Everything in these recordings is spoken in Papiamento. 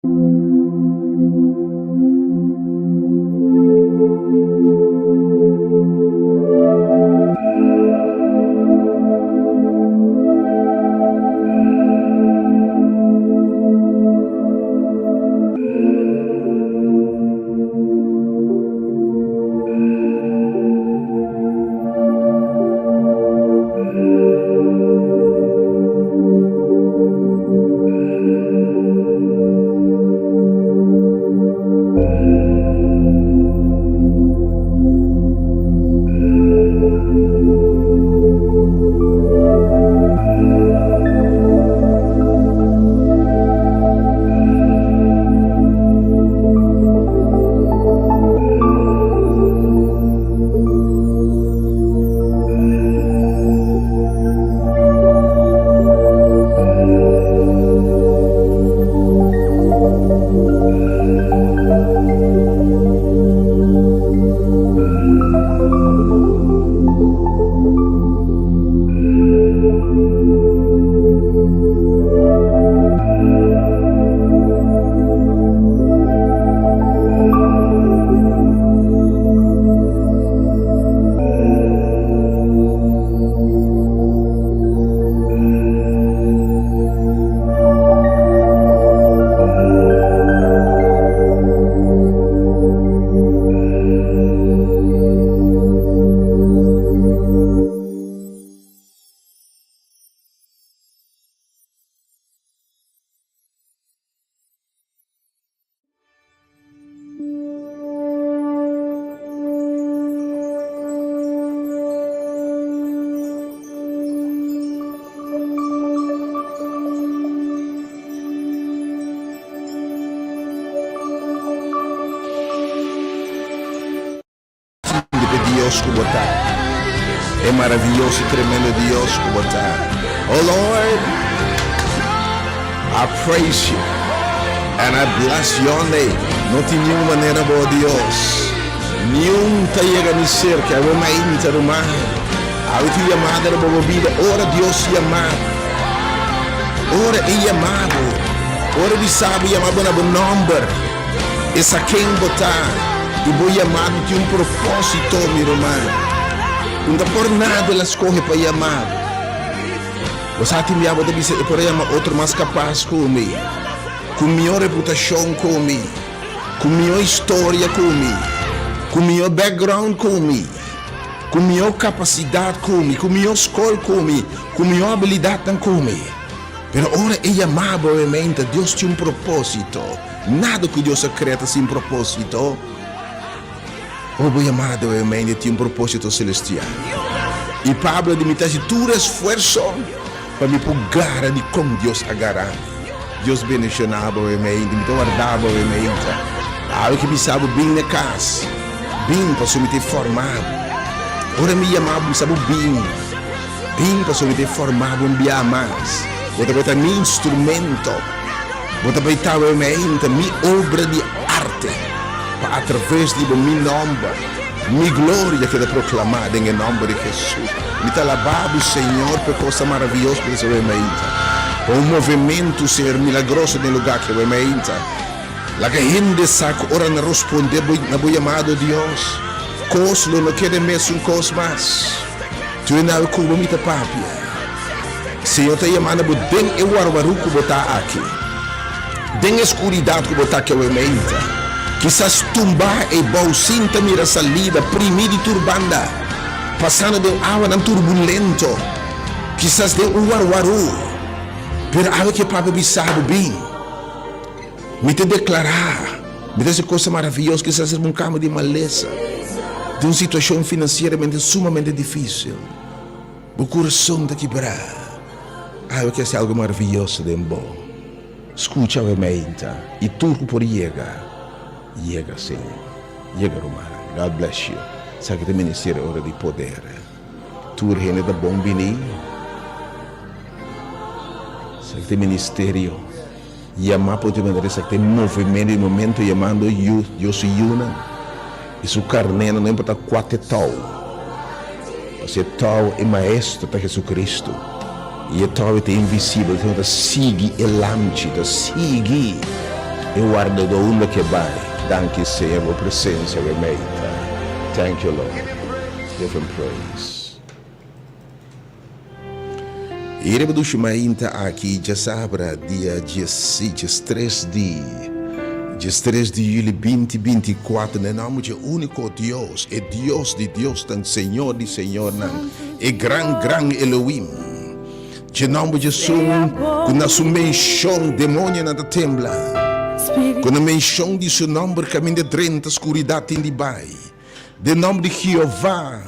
Di Dios ku bo ta. E maravioso i tremendo Dios ku bo ta. Oh Lord, I praise you and I bless your name. No tin niun manera bo, Dios. Niun ta yega ni serka. Awe mainta, ruman. Awe tin yamada riba bo bida. Ora Dios yama bo. Ora E yama bo. Ora E bisa bo yama bo na bo nomber. E sa ken bo ta i bo yamado tin un propósito, mi ruman. Un ta por nada el a skohe pa yama bo. Bo sa tin bia bo ta bisa e por a yama otro mas kapas ku mi, ku mihó reputashon ku mi, ku mihó historia ku mi, ku mihó background ku mi, ku mihó kapasidat ku mi, ku mihó skol ku mi, ku mihó abilidatnan ku mi. Pero ora e yama bo e mente, Dios tin un propósito. Nada ku Dios a krea ta sin propósito. Ora bo yama bo e mente tin un propósito selestial. I Pablo a di, Mi ta hasi tur esfuerso pa mi por gara di kon Dios a gara mi. Dios bendishoná bo e mente, mi ta warda bo e mente. Awe ke bisa bo bin na kas, bin pasobra mi ta forma bo. Ora mi yama bo, bisa bo bin. Bin pasobra mi ta forma bo un bia mas. Bo ta bai ta mi instrumento. Bo ta bai ta mente mi obra di arte pa atraves di bo mi nomber, mi gloria keda proklama den e nomber di Jesus. Mi ta alaba bo Señor pa e cosa maraviyoso ku ta mente. Pa un movimento Señor milagroso den e lugar aki mente. Laga hende sa ku ora nan rosponde bo na bo yamado Dios, kos lo no keda e mesun kos mas. Tur e nawe ku bo mi ta papia. Señor ta yamando bo den e warwaru ku bo ta aki, den e skuridat ku bo ta aki awe meinta. Kisas tumbá ei bou sin ta mira salida, primí di tur banda, pasando den awanan turbulento, kisas den un warwaru. Pero awe ke papia bisa bo, Bin. Mi ta deklará, mi ta hasi kosa maravioso, kisas riba un kama di malesa, den un situashon finansieramente sumamente difísil. Bo kurason ta kibrá. Awe ke hasi algu maravioso den bo. Skucha awe meinta, i tur ku por yega, yega, Señor. Yega, rumannan. God bless you. Esaki ta Ministerio Ora di Poder. Tur hende ta bon bini. Esaki ta ministerio. Yamá por otro manera esaki ta e movimento di momento yamando yu Dios su yunan i su karnénan no importa kua ta e tou pasobra e tou e maestro ta Jesucristo i e tou e ta invisibel ta sigui e lamchi ta sigui. E wardadó unda ke bai. Danki Señor bo presencia we meita. Thank you Lord. Give him praise. I riba dushi mainta aki djasabra dia 13 di 13 di juli 2024 na e nomber dje úniko Dios, e Dios di diosnan, Señor di señornan, e gran gran Elohim. Dje nòmber dj'esun ku na su menshon demonionan ta tembla, ku na menshon di su nòmber kaminda drenta skuridat tin di bai. Den nòmber di Jehová,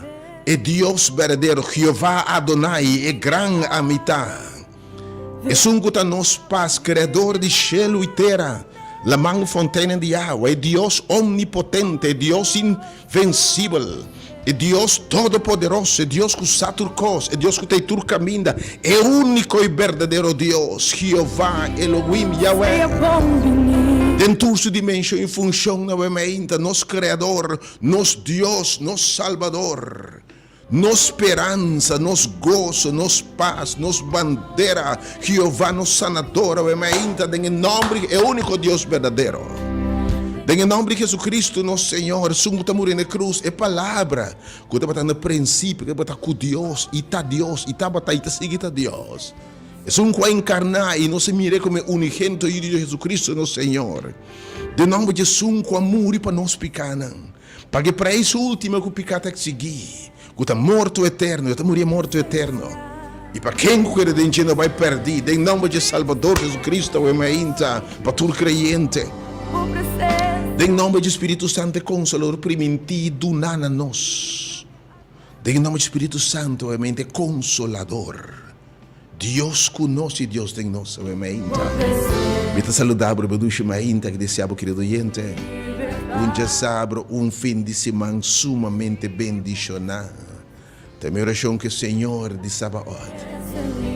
e Dios berdadero, Jehová Adonai, e Gran Amitá, esun ku ta nos pas, Kreador di shelu i tera, laman fonteinnan di awa, e Dios omnipotente, e Dios invensibel. E Dios Todopoderoso, e Dios ku sa tur kos, e Dios ku ta ei tur kaminda, e úniko i berdadero Dios, Jehová, Elohim, Yahweh, den tur su dimenshon i funshon na wemeinta, nos Kreador, nos Dios, nos Salbador, nos speransa, nos goso, nos pas, nos bandera, Jehová, nos Sanador, awemeinta, den e nòmber di e úniko Dios berdadero. Den e nòmber di Jesucristo, nos Señor, esun ku ta muri na e krus, e Palabra ku tabata na prinsipio, ku tabata ku Dios, i ta Dios, i tabata i ta sigui ta Dios, esun ku a enkarná i nos a mir'é komo e unigénito Yu di Dios, Jesucristo, nos Señor. Den nòmber di esun ku a muri pa nos pikánan, Paga e preis ultimo ku piká ta eksigí, ku ta morto eterno, e ta muri e morto eterno. I pa ken ku kere den dje no bai pèrdí, den nòmber dje Salbador Jesucristo awe mainta pa tur kreyente. Den nòmber dje Spiritu Santo e Konsolador primintí duná na nos. Den e nòmber dje Spiritu Santo awe mainta e Konsolador. Dios ku nos i Dios den nos awe mainta. Mi ta saluda bo riba dushi mainta ki desea bo kerido oyente un djasabro un fin di siman sumamente bendishoná. Ta mi orashon ku e Señor di Sabaot,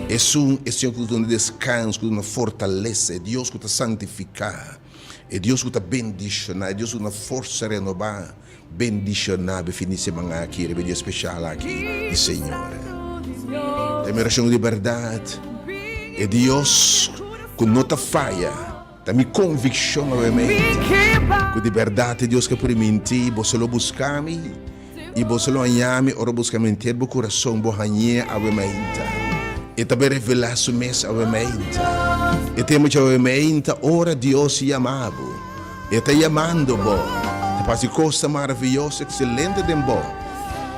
esun e Señor ku ta duna deskanso, ku ta duna fortalesa, e Dios ku ta santifiká, e Dios ku ta bendishoná, e Dios ku ta duna forsa renobá, Bendishoná bo e fin di siman aki riba e dia speshal aki di Señor. Ta mi orashon di bèrdat, e Dios ku no ta faya, ta mi konvikshon awemente ku di bèrdat e Dios ku a primintí, Boso lo buska mi i boso lo haña mi ora bo buska mi henter bo kurason, bo hañ'é awemente. E ta bai revelá su mes awemente. E tempu dje awemente ora Dios yama bo. E ta yamando bo pa hasi kosnan maravioso, ekselente den bo,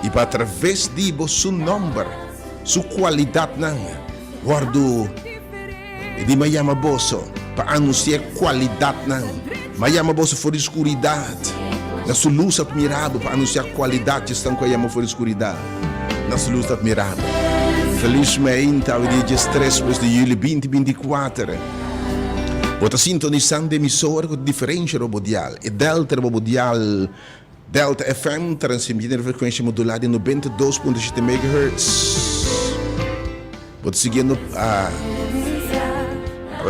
i pa atraves di bo su nòmber, su kualidatnan wòrdu. E di, Mi a yama boso pa anunsiá e kualidatnan. Mi a yama boso for di skuridat na su lus atmirabel, pa anunsiá kualidat dje esnan ku a yama for di skuridat na su lus atmirabel. Felis meinta, awe dia diestres mes di yüli binti 24. Bo ta sintonisando emisora ku ta diferensha riba bo dial. E Delta riba bo dial Delta FM transmitiendo riba frekuensha modulá di 92.7 megahertz. Bo ta siguiendo a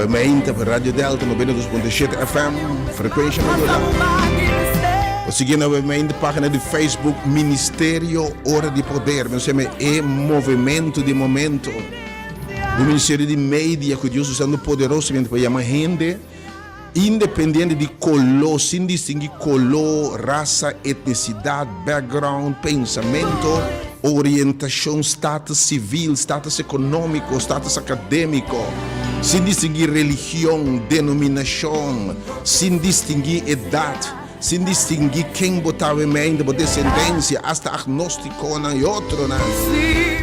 Mainta pa Radio Delta 92.7 FM frekuensha modulá. Bo ta siguiendo awe mainta página di Facebook Ministerio Ora di Poder. Mi ta e movimento di momento. Un ministerio di media ku Dios usando poderosamente pa yama hende independiente di koló, sin distingui koló, rasa, etnisidat, background, pensamento, orientashon, status sivil, status ekonómiko, status akadémiko, sin distingui religion, denominashon, sin distingui edat. Sin distingui ken bo ta awe-mente, bo desendensia, asta agnóstikonan i otronan.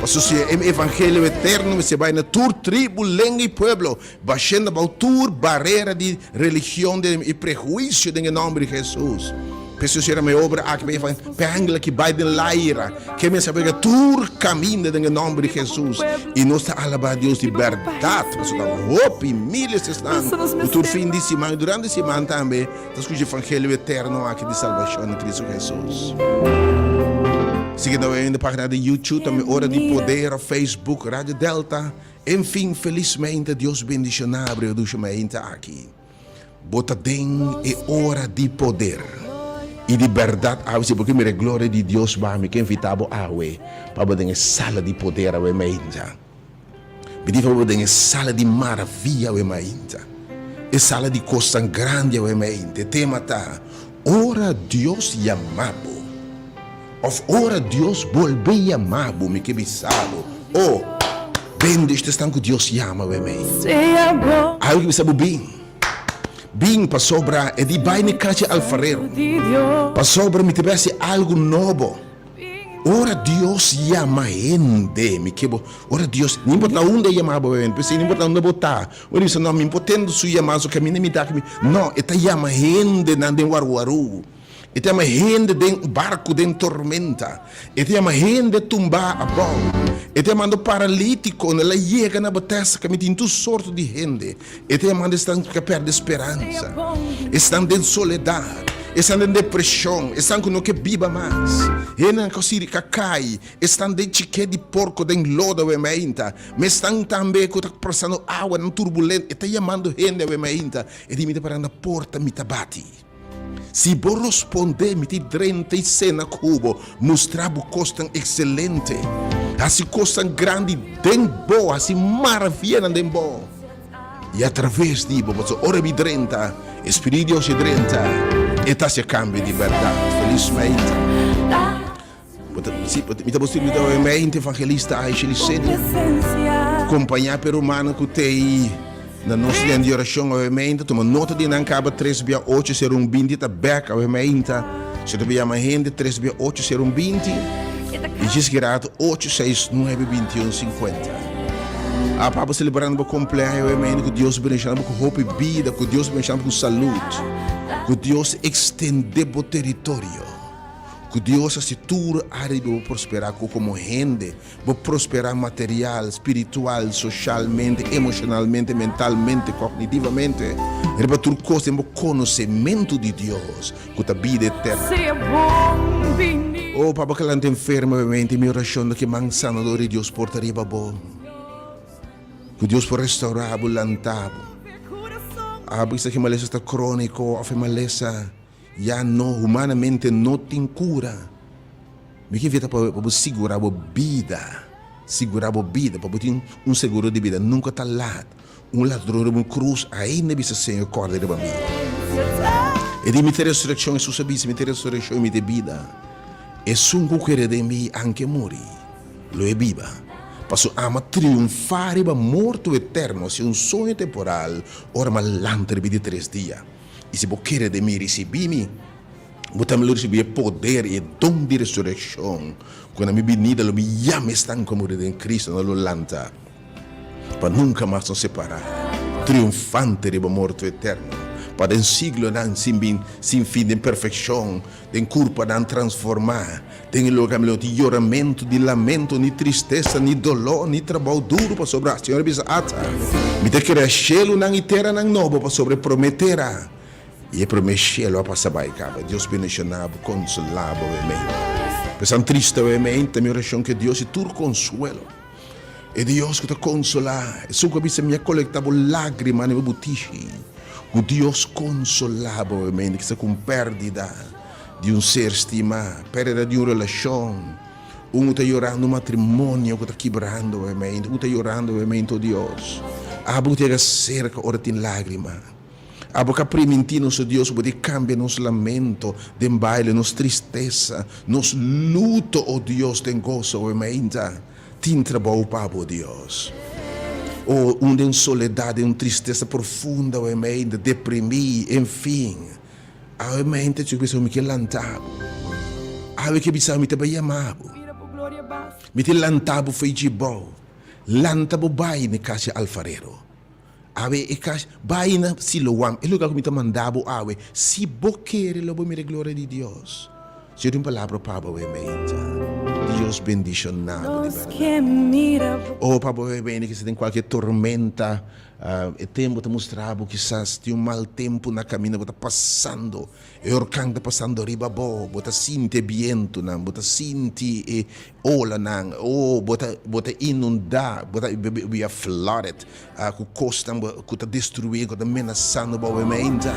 Pasobra si e evangelio eterno mester bai na tur tribu, lenga i pueblo, bashendo abou tur barera di religion i prehuisio den e nòmber di Hesus. P'esei si era mi obra aki pa evan p'e angel aki bai den laira, ke mester a bega tur kaminda den e nòmber di Hesus. I nos ta alabá Dios di bèrdat, pasobra ta hopi miles esnan ku tur fin di siman i durante siman tambe, Ta skucha evangelio eterno aki di salbashon den Cristo Jesus. Sigui tambe den pagina di YouTube, tambe Ora di Poder, Facebook, Radio Delta. En fin, felismente Dios bendiciona abre dushi mainta aki. Bo ta den e ora di poder y di berdad awe. Si bo ke mira e gloria di Dios ba mi ke invita bo awe pa bo den e sala di poder awe mainta. Mi di pa bo den e sala di maravia awe mainta. E sala di kosnan grandi awe mente. E tema ta, Ora Dios yama bo. Òf ora Dios bolbe yama bo, mi ke bisa bo, O, bendishto esnan ku Dios yama awe mente. Awe ke bisa bo bin. Bin pasobra e di bai mi kachi alfarero. Pasobra mi ta bai hasi algu nobo. Ora Dios yama hende, mi ke bo, ora Dios, no importa unda e yama bo, p'esei no importa unda bo ta, ora bisa no, mi por tende su yama, su kaminda mi ta aki, no, e ta yama hendenan den waruwaru, e ta yama hende den barku den tormenta, e ta yama hende tumbá abou, e ta yamando paralítiko, el a yega na Betesda, kaminda tin tur sorto di hende. E ta yamando esnan ku a pèrdè speransa, esnan den soledat, esnan den depreshon, esnan ku no ke biba mas, hendenan ku a siri ka kai, esnan den chiké di porko den lodo awe mainta, ma esnan tambe ku ta pasando awanan turbulento. E ta yamando hende awe mainta. E di, Mi ta pará na porta, mi ta bati. Si bo rospondé, mi ta drenta i sena ku bo, mustra bo kosnan ekselente, hasi kosnan grandi den bo, hasi maravianan den bo i atraves di bo. Pasobra ora mi drenta, e Spiritu di Dios e drenta, e ta hasi e kambio di bèrdat. Felis mainta. Bo ta, si, mi ta bo sirbi ta mente evangelista Aisha Licenia. Kompañá pa e rumannan ku t'ei na nos lèn di orashon awe meinta. Tuma nota di nan kaba tres bia ocho sero un binti ta bèk awe meinta. Si ta yama hende tres bia ocho sero un binti i djis ki rato ocho seis nuebe 21 50. A papa selebrando bo kompleaño awe meinta ku Dios bendishona bo ku hopi bida, ku Dios bendishona bo ku salud, ku Dios ekstende bo teritorio. Ku Dios hasi tur área di bo prosperá ku komo hende, bo prosperá material, spiritual, soshalmente, emoshonalmente, mentalmente, kognitivamente, riba tur kos den bo konosementu di Dios ku ta bida eterno. Oh, Papa kalanta enfermo obviamente mi orashon ta ke man sanador di Dios por ta riba bo. Ku Dios por restaurá bo, lanta bo. Abo kisa ke malesa ta króniko òf e malesa. Ya no, humanamente no tin cura. Mi ke invita pa bo sigura bo bida, sigura bo bida, pa bo tin un seguro di bida. Nunca ta laat. Un ladron riba un cruz ainda bisa Señor corda riba mi. E di mi ta resurreccion, Jesus a bisa, mi ta resurreccion y mi ta bida. Esun cu kere den mi, anke muri, lo e biba. Paso ama triunfa riba morto eterno, si un soño temporal, ora mi a lanta riba di tres dia. I si bo kere den mi risibí mi, bo tambe lo risibí e poder i e don di resurekshon, ku na mi binida lo mi yama esnan ku a muri den Kristu, nan lo lanta pa nunka mas nos separá, triunfante riba morto eterno, pa den siglonan sin bin sin fin den perfekshon, den kurpanan transformá, den e lugar kaminda no tin yoramentu, ni lamento, ni tristesa, ni doló, ni trabou duru, pasobra Señor a bisa, Ata, mi ta krea shelunan i teranan nobo, pasobra e promé tera i e promé shelu a pasa bai kaba. Dios bendishoná bo, konsolá bo, amen. Pesan triste, amen, ta mi orashon ke Dios di tur konsuelo, e Dios ku ta konsolá, esun ku a bisa mi a kolektá bo lágrimanan i bo butishi, ku Dios konsolá bo, amen, kisa ku un pèrdida. Di un ser stimá, pèrdida di un relashon, un ku ta yorando un matrimonio ku ta kibrando obviamente, un ku ta yorando obviamente, oh Dios, abo ku ta yega serka ora tin lágrima. Abo ku a primintí nos, oh Dios, ku bo tin kambia nos lamento den baile, nos tristesa, nos luto, oh Dios, den goso obviamente. Tin trabou pa bo, Dios. Oh, un den soledat, den un tristesa profunda obviamente, deprimí, enfin. Awe mente cu bisa mi ke lanta bo. Awe ke bisa mi ta bai yama bo. Mi ta lanta bo fo'i dje bou. Lanta bo bai na e cas dje alfarero. Awe e cas, bai na Siloam, e lugar cu mi ta manda bo awe. Si bo kere lo bo mira e gloria di Dios. Señor tin un palabra pa bo awe mente. Dios bendiciona bo di berdad. Oh, pa bo awe mente cu sta den cualkier tormenta. E tempu ta mustra bo kisas tin un mal tempu na kaminda bo ta pasando, e orkan ta pasando riba bo, bo ta sinti e bientunan, bo ta sinti e olanan, oh bo ta bo ta inundá, bo ta we are flooded ku kosnan ku ta destruí, ku ta menasando bo awemente.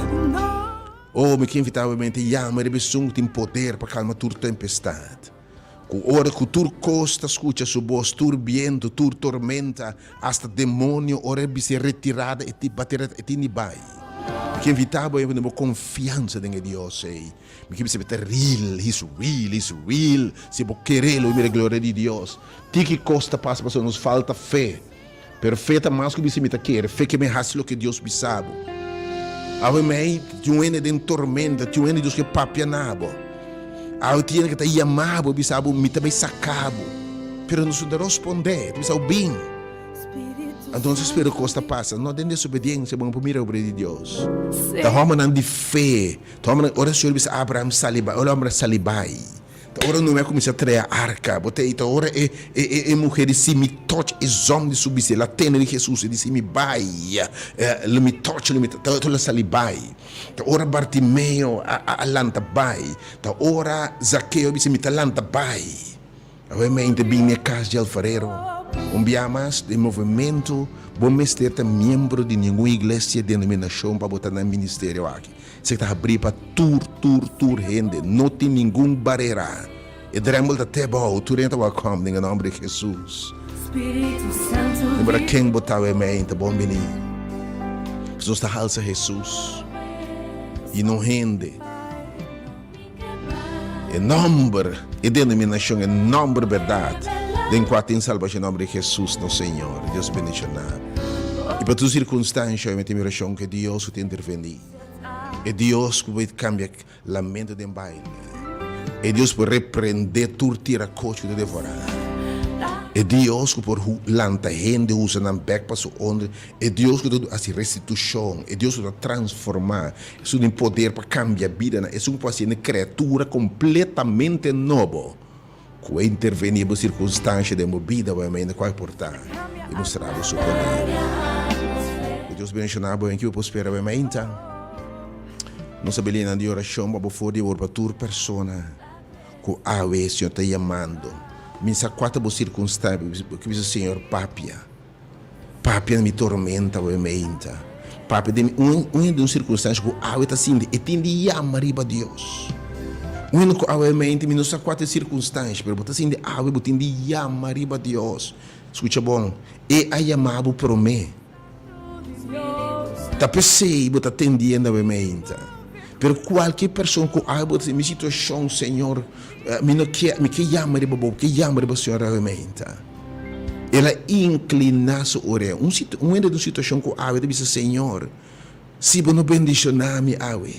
Oh mi ke invitá bo awemente yama riba esun ku tin poder pa kalma tur tempestat. Ku ora ku tur kos ta skucha su bos, tur bientu, tur tormenta, asta demonio, ora e bis'é retirada, e tin bati e tin di bai. Mi ke invitá bo pone bo konfiansa den e Dios ei. Mi ke bisa bo ta real, He's real, He's real. Si bo kere lo mira e gloria di Dios. Tiki kos ta pasa pasobra nos falta fe. Pero fe ta mas ku bisa mi ta kere, fe ke mi hasi loke Dios bisa bo. Awe mei tin un hende den tormenta, tin un hende Dios ke papia na bo. Awe tin hende ke ta yama bo bisa bo mi ta bai saka bo. Pero nos no ta rospondé, ta bisa bo bin. Anto nos ta spera kos ta pasa. No, den desobediensia bo no por mira obra di Dios. Ta hòmbernan di fe, ta hòmbernan ora Señor bisa Abraham sali bai, ora hòmber a sali bai. Ta ora Noe a kuminsá trea arka, bo ta ei, ta ora e e e muher di si mi touch e zòm di su bistí, el a tene di Hesus, e di si mi bai, lo mi touch, lo mi ta ora el a sali bai. Ta ora Bartimeo a a a lanta bai, ta ora Zakeo a bisa mi ta lanta bai. Awe mente bini e kas di alfarero. Un bia mas den movementu, bo mester ta miembro di ningun iglesia, denominashon pa bo ta na e ministerio aki. Esaki ta habrí pa tur, tur, tur hende. No tin ningun barera. E drèmpel ta te abou. Tur hende ta wèlkòm den e nòmber di Hesus. Embora ken bo ta awe mei, ta bon bini. Pasobra nos ta halsa Hesus i no hende. E nòmber, e denominashon, e nòmber bèrdat den kua tin salbashon, e nòmber di Hesus nos Señor. Dios bendishoná. I pa tur sirkunstansha, mi tin mi orashon ku e Dios ku ta intervení, e Dios ku por kambia lamento den baile, e Dios ku por reprendé tur tirakochi ku ta devorá, e Dios ku por lanta hende usa nan bèk pa su honra, e Dios ku ta hasi restitushon, e Dios ku ta transformá. Esun tin poder pa kambia bidanan. Esun ku por hasi hende kreatura kompletamente nobo. Ku a intervení bo sirkunstansha den bo bida, bo hende ku a portá i mustra bo su poder. Ku Dios bendishoná bo en ki bo por spera bo mainta. Nos a belinan di orashon pa bo for di awor pa tur persona ku awe Señor ta yamando. Mi sa kua ta bo sirkunstansha, bo ke bisa Señor papia. Papia na mi tormenta awe meinta. Papia den mi un un hende un sirkunstansha ku awe ta sinti e tin di yama riba Dios. Un hende ku awe meinta mi no sa kua ta e sirkunstansha pero bo ta sinti awe bo tin di yama riba Dios. Skucha bon, e a yama bo promé. Ta p'esei bo ta tendiendo awe meinta. Pero kualke person ku awe bo ta sinti mi situashon Señor mi no ke mi ke yama riba bo, ke yama riba Señor awe meinta. El a inkliná su orea. Un situ, un hende den un situashon ku awe ta bisa, Señor, si Bo no bendishoná mi awe,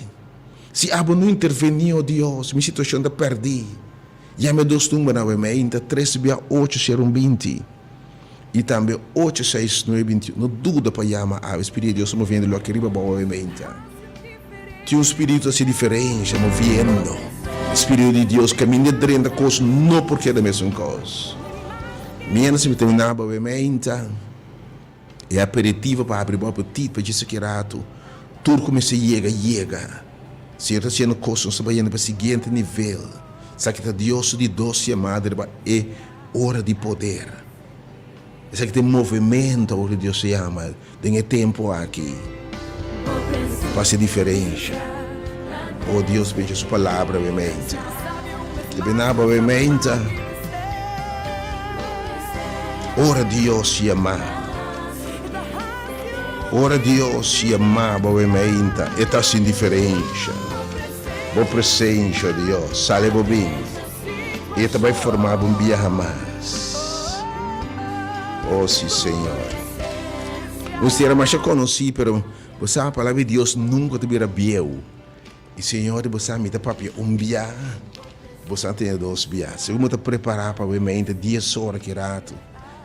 si abo no intervení, o Dios, mi situashon ta pèrdí. Yama e dos numbernan awe meinta, tres bia ocho sero un binti i tambe ocho seis nuebe binti un. No duda pa yama awe. Spiritu di Dios ta moviendo loke riba bo awe meinta. Tin un spiritu hasi diferensha, moviendo. E spiritu di Dios kaminda e drenta kos no por keda mesun kos. Miéntras mi terminá babe meinta, e aperitivo pa habri bo apetit pa djis aki ratu, tur ku mester yega, yega. Señor ta hasiendo kos, nos ta bayendo pa e siguiente nivel. Esaki ta Dios su di dos yamada riba e ora di poder. Esaki ta e movemento awor ku Dios ta yama den e tempu aki pa hasi diferensha. O Dios bencha su palabra awe meinta. Te benaba awe meinta. Ora Dios yama bo. Ora Dios yama bo awe meinta, e ta hasi diferensha. Bo presensha, Dios, sali bo bin. E ta bai forma bo un biaha mas. Oh, si, Señor. Un sera masha conoci, pero bo sa, Palabra di Dios nunca ta bira bieu. Y Señor, bo sa, mi ta papia un biaha, bo sa tene dos biaha. Segun bo ta prepara pa bo mente dies ora ki rato,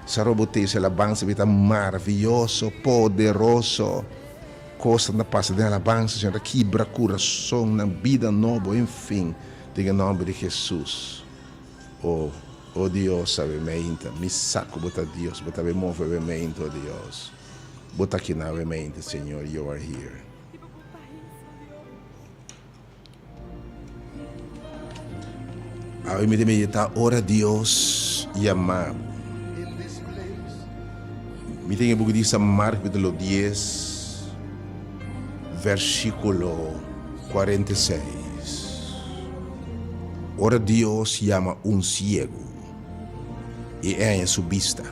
sa roboteo, sa alabansa ta maravilloso, poderoso. Cosnan ta pasa den alabansa, Señor ta kibra curasonnan, bida nobo, enfin. Den e nomber di Jesus. O, o Dios, awe meinta, mi sa cu Bo ta Dios, Bo ta be move awe meinta, o Dios. Bo ta aki na awe meinta, Señor, You are here. Awe mi ta medita ora Dios yama bo. Mi tin e buki di San Mark capítulo 10, versículo 46. Ora Dios yama un siegu i e haña su bista.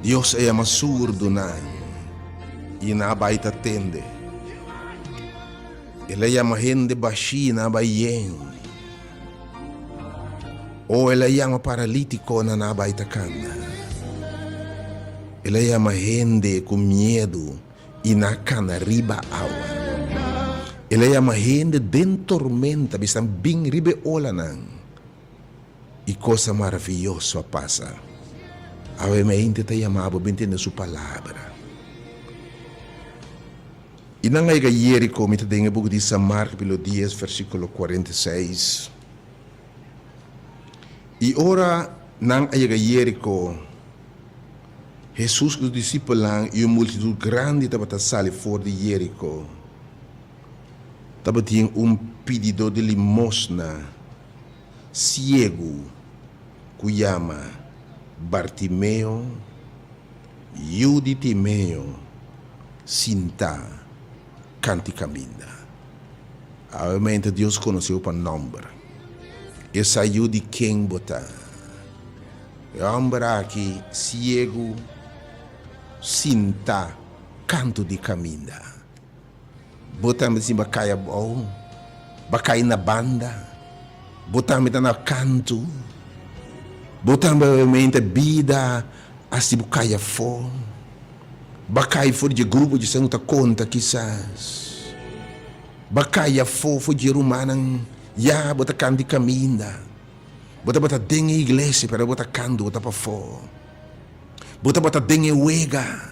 Dios a yama surdunan. I nan a bai ta tende. El a yama hende bashí i nan a bai yen. O el a yama paralítikonan, nan a bai ta kanda. El a yama hende ku miedu i nan a kana riba awa. El a yama hende den tormenta, bisa nan bin riba e olanan. I cosa maraviyoso a pasa. Awe mente ta yama bo bin tende su palabra. I nan a yega Jeriko, mi ta den e buki di San Mark capítulo dies versiculo 46. I ora nan a yega Jeriko, Hesus ku su disipelnan i un multitut grandi tabata sali for di Jeriko. Tabatin un pididó di limosna siegu ku yama Bartimeo, yu di Timeo, sintá kanti kaminda. Awe Dios konosé bo pa nòmber. E sa yu di ken bo ta. E hòmber aki siegu sintá kantu di kaminda. Bo tambe si bo a kai abou, bo a kai na banda, bo tambe ta na kantu, bo tambe obviamente bida a si bo kai afó, bo a kai for di e grupo dje esnan ku ta konta kisas, bo a kai afó for dje rumannan, ya bo ta kanta di kaminda, bo tabata den e iglesia pero bo ta kantu bo ta pafó, bo tabata den e wega.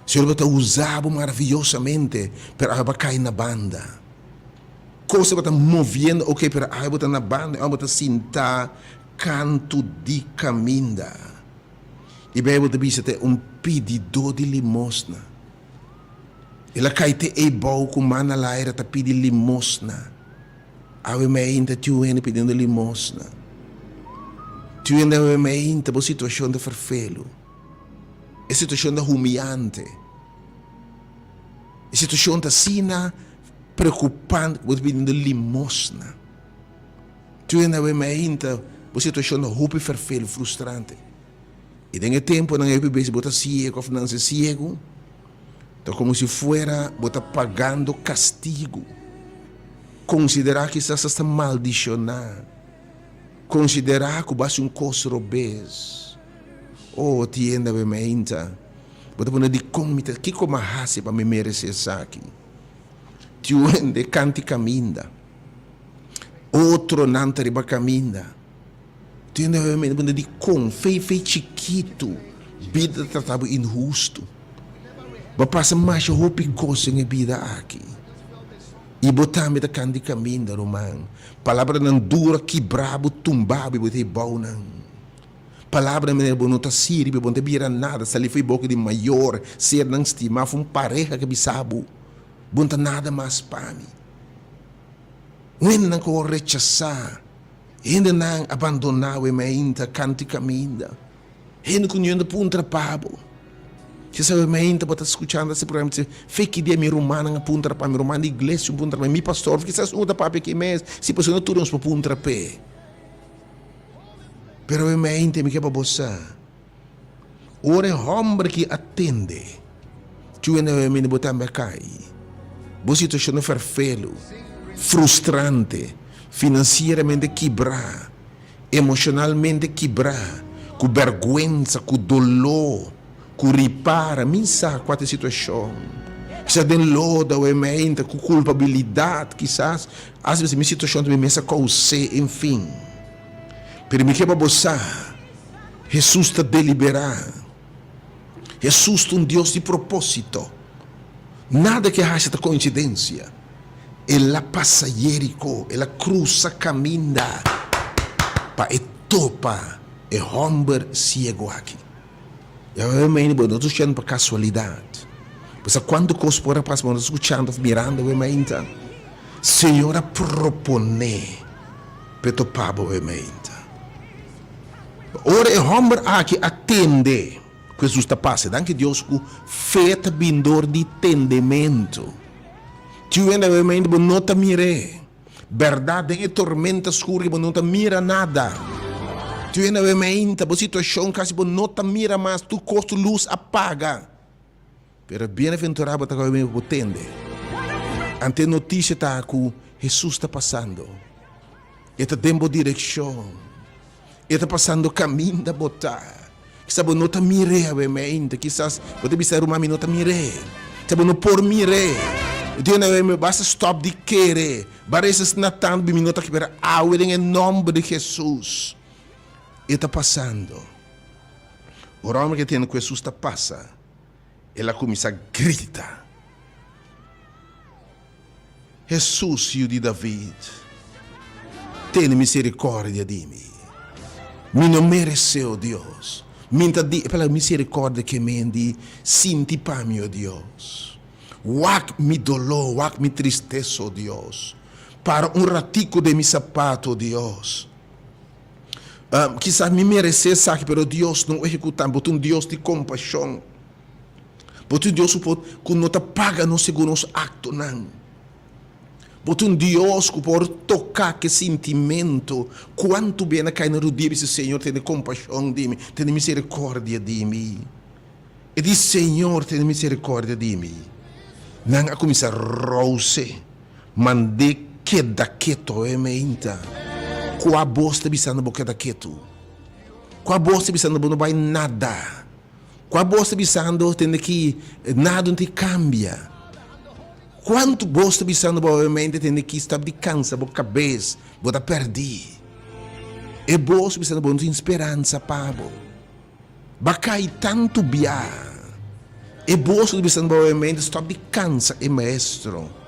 Señor bo ta usa bo maraviyosamente, pero awe bo a kai na banda. Kos tabata moviendo, ok, pero awe bo ta na banda, awe bo ta sinta kantu di kaminda. E Bijbel ta bisa ta e un pididó di limosna. El a kai te ei bou ku man na laira ta pidi limosna. Awe meinta tiu hende pidiendo limosna. Tiu hende awe meinta bo situashon ta ferfelu. E situashon ta humiante. E situashon ta asina preokupante ku bo ta pidiendo limosna. Tur hende awe mainta bo situashon ta hopi ferfelu, frustrante. I den e tempunan ei hopi bes bo ta siegu òf nan se siegu, ta komo si fuera bo ta pagando kastigu. Konsiderá kisas asta maldishoná. Konsiderá ku bo hasi un kos robes. Oh, tienda be meinta, bo ta pone dikon mi ta, kiko mi a hasi pa mi meresé esaki? Tiu hende kanti kaminda, otronan ta riba kaminda. Tiu hende be meinta pone dikon, fei fei chikitu, bida ta trata bo inhustu. Bo a pasa masha hopi kos den e bida aki. I bo tambe ta kanti kaminda, ruman. Palabranan duru a kibra bo, tumba bo i bo ta e bounan. Palabranan manera bo no ta sirbi, bo no ta bira nada, sali for e boka di mayor, sernan stimá, of un pareha ke bisa bo, Bo no ta nada mas pa mi. Hendenan ku bo rechasá, hendenan a bandoná bo e mainta kanti kaminda. Hende ku niun ta puntra pa bo. Si sabe mainta bo ta skuchando ese programa ta bisa, Fe ki dia mi rumannan a puntra pa mi, ruman di iglesia un puntra pa mi, mi pastor, kisas un ta papia aki mes, si pasobra no tur nos por puntra p'e. Pero e mainta mi ke pa bo sa, ora e hòmber ki a tende cu e na bo tambe a kai, bo situashon ta ferfelu, frustrante, finansieramente kibrá, Emoshonalmente kibrá, ku bèrgwensa, ku doló, ku ripara, min sa kua ta e situashon. Kisas den loda o e meinta, ku kulpabilidat, kisas as bisa mi situashon ta mi mes a kous'é, enfin. Pero mi ke pa bo sa, Hesus ta deliberá. Hesus ta un Dios di propósito. Nada ke hasi ta koinsidensia. El a pasa Jeriko, el a krusa kaminda pa e topa e hòmber siegu aki. Yahweh mei bo no ta skuchando pa kasualidat. Bo sa kuantu kos por a pasa bo no ta skuchando òf mirando awe mainta. Señor a proponé pa e topa bo awe mainta. Ora e hòmber aki a tende ku Hesus ta pasa, danki Dios ku fe ta bin dor di tendementu. Tiu hende awe mainta bo no ta mir'é. Bèrdat den e tormenta skur ki bo no ta mira nada. Tiu hende awe mainta bo situashon kasi bo no ta mira mas, tur kos tur lus a paga. Pero bienaventurá bo ta ku bo tende. Anto e notisia ta ku Hesus ta pasando. E ta den bo direkshon. E ta pasando kaminda bo ta. Kisas bo no ta mir'é awe meinta. Kisas bo ta bisa, Ruman, mi no ta mir'é. Kisas bo no por mir'é. Dios na awe, basta stòp di kere. Ba resa asina tantu, mi no ta kere. Pero awe den e nòmber di Hesus, e ta pasando. Ora hòmber ke tende ku Hesus ta pasa, el a kuminsá grita, Hesus, Yu di David, tene miserikòrdia di mi. Mi no meresé, o Dios. Mi ta di e palabra miserikòrdia ke men di sinti pa mi, o Dios. Wak mi doló, wak mi tristesa, o Dios. Para un ratiku den mi sapato, o Dios. Kisas mi meresé esaki, pero Dios no ehekutá. Bo ta un Dios di kompashon. Bo ta un Dios ku por, ku no ta paga nos segun nos aktonan. Bo ta un Dios ku por toká ku e sintimentu. Kuantu bia na kai na rudia bisa, Señor, tene kompashon di mi, tene miserikòrdia di mi. E di, Señor, tene miserikòrdia di mi. Nan a kuminsá rouse. Mand'é keda ketu e meinta. Kua bos ta bisando bo keda ketu? Kua bos ta bisando bo no bai nada? Kua bos ta bisando tende ki nada no ta kambia? Kuantu bos ta bisando bo awe meinta tende ki stap di kansa bo kabes, bo ta pèrdí? E bos ta bisando bo no tin speransa pa bo. Ba kai tantu bia. E bos ku ta bisa bo awe stop di kansa e maestro.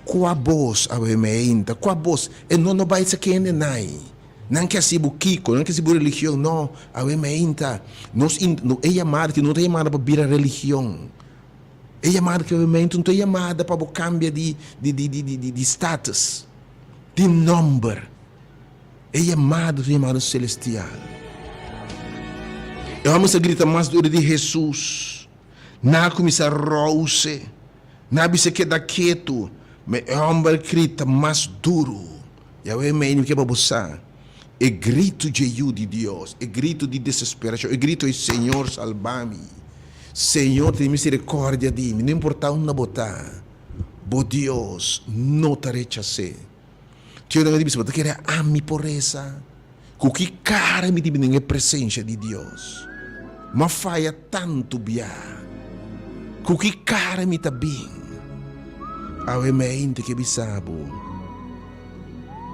Kua bos awe meinta? Kua bos? E no no bai sa kende nai. Nan ke hasi bo kiko, nan ke hasi bo religion. No, awe meinta. Nos in, no, e yamada ki no ta yamada pa bira religion. E yamada ki awe meinta no ta yamada pa bo kambia di di di di di di status, di nomber. E yamada ta un yamada celestial. E homber a grita mas duru di Hesus. Nan a cuminsa rouse. Nan a bisa keda ketu. Ma e homber a grita mas duru. Yahweh mei mi ke pa bo sa. E gritu dje Yu di Dios, e gritu di desesperacion, e gritu ei, Señor, salba mi. Señor, tene misericordia di mi. No importa unda bo ta, bo Dios no ta rechas'é. Tio nan a di bisa, Bo ta kere ami por resa? Ku ki kara mi ta bini den e presensia di Dios? Mi a faya tantu bia. Ku ki kara mi ta bin? Awe mente ke bisa bo,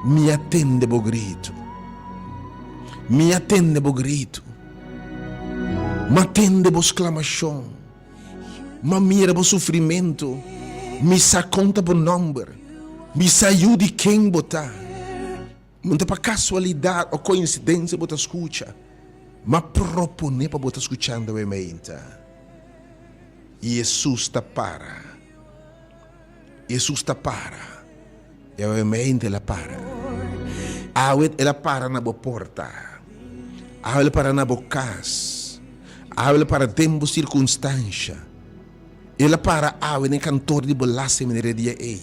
Mi a tende bo gritu. Mi a tende bo gritu. Mi a tende bo sklamashon. M'a mira bo sufrimentu, mi sa kon ta bo nòmber, mi sa yu di ken bo ta. No ta pa kasualidat o koinsidensia bo ta skucha, m'a proponé pa bo ta skuchando e meinta. I Hesus ta para. Hesus ta para. I awe meinta el a para. Awe el a para na bo porta. Awe el a para na bo kas. Awe el a para den bo sirkunstansha. El a para awe den kantor di bo las seminaria dia ei.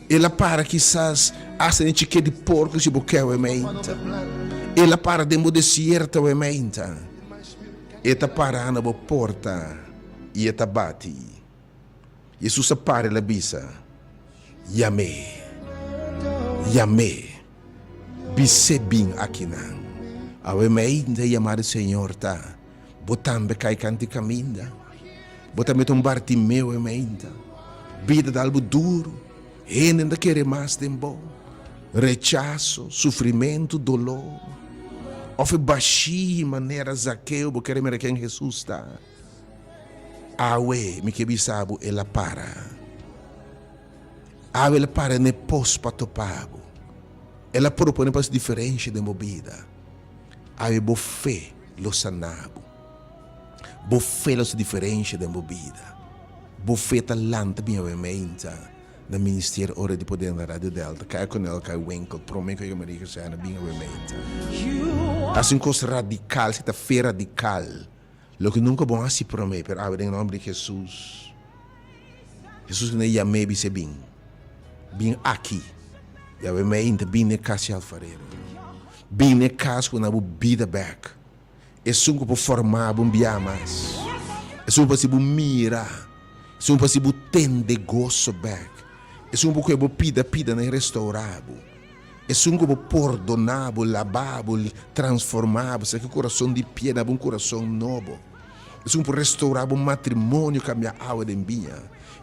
El a para kisas asta den chiké di porko si bo ke awe meinta. El a para den bo desierto awe meinta. E ta para na bo porta i e ta bati. Hesus a para el a bisa, Yam'é, yam'é, bis'é bin akinan. Awe meinta e yamada di Señor ta, Bo tambe kai kanti kaminda. Bo tambe ta un Bartimeo e meinta. Bida ta algu duru, hende no ta kere mas den bo. Rechaso, sufrimentu, doló, òf e bashí manera Zakeo bo kere mira ken Hesus ta. Awe mi ke bisa bo el a para. Awe el a para n'e pos pa topa bo. El a propone pa hasi diferensha den bo bida. Awe bo fe lo sana bo. Bo fe lo hasi diferensha den bo bida. Bo fe ta lanta bin awe meinta na Ministerio Ora di Poder na Radio Delta. Kai Cornel, kai Winkel, prome ku Maria Gersena bin awe meinta. Hasi un kos radikal, si ta fe radikal. Loke nunka bo hasi promé, pero awe den nomber di Hesus. Hesus kende yam'é bis'é bin. Bin aki. Yahweh mei ta bin n'e kas di alfarero. Bin n'e kas ku na bo bida bèk. Esun ku por forma bo un bia mas. Esun pa hasi bo mira. Esun pa hasi bo tende goso bek. Esun ku bo pida pida na e restaurá bo. Esun ku bo pordoná bo, labá bo, transformá bo, saka e kurason di piedra bo un kurason nobo. Esun ku por restaurá bo matrimonio, kambia awa den biña.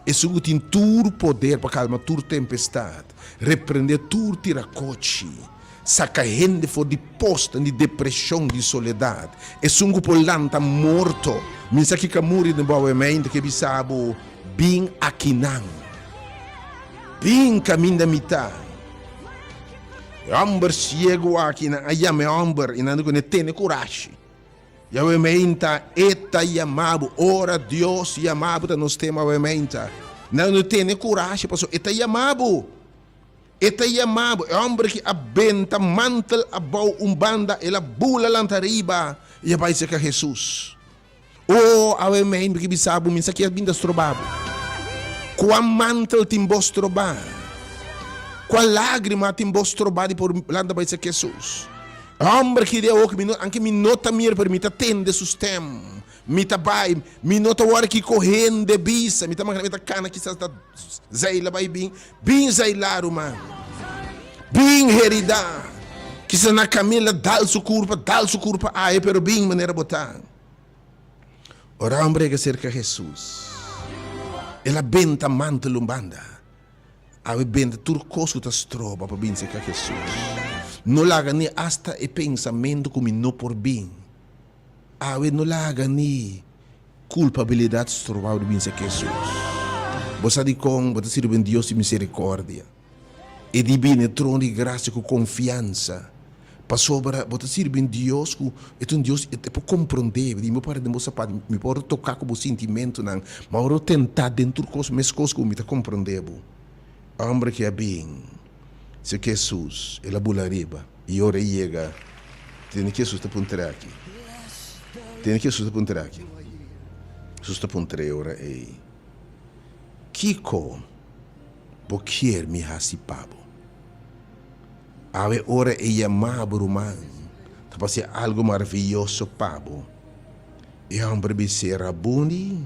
Esun ku tin tur poder pa kalma tur tempestat, reprendé tur tirakochi, saka hende for di posnan di depreshon, di soledat. Esun ku por lanta morto. Mi sa kiko a muri den bo awe-meinta ke bisa bo, Bin akinan. Bin kaminda mi ta. E hòmber siegu aki, nan a yama e hòmber i nan di kuné, Tene kurashi. Yahweh meinta, E ta yama bo. Ora Dios yama bo ta nos tema awe meinta. Nan no tene kurashi pasobra E ta yama bo. E ta yama bo. E hòmber ki a benta mantel abou un banda, el a bula lanta riba i a bai serka Hesus. O, awe mei mi ke bisa bo, mi sa kier bin ta stroba bo. Kua mantel tin bo stroba? Kua lagrima tin bo stroba di por lanta bai serka Hesus? E homber ki di awo ki mi no, anke mi no ta mira, pero mi ta tende su stem. Mi ta bai, mi no ta wòri kiko hende bisa, mi ta mangana mi ta kana kisas ta zeila bai bin. Bin zaila, ruman. Bin herida. Kisas na kaminda dal su kurpa, dal su kurpa aye, pero bin manera bo ta. Ora homber yega serka Hesus, el a benta mantel un banda. Awe benta tur kos ku ta stroba pa bin serka Hesus. No laga ni asta e pensamentu ku mi no por bin. Awe no laga ni Kulpabilidat strobau di bin serka Hesus. Bo sa dikon bo ta sirbi un Dios di miserikordia i di bini e trono di grasia ku konfiansa? Pasobra bo ta sirbi un Dios ku e ta un Dios e por komprondé bo. Di mi por para den bo sapat, mi por toká ku bo sintimentunan, ma ora bo tentá den tur kos meskos ku mi ta komprondé bo. Homber ki a bin serka Hesus, el a bula riba, i ora e yega, tende ki Hesus ta puntra aki. Tende ki Hesus ta puntra aki. Hesus ta puntra e ora ei, Kiko bo kier mi hasi pa bo? Awe ora e yama bo, ruman, ta pa hasi algu maraviyoso pa bo. E homber bis'é, Rabuni,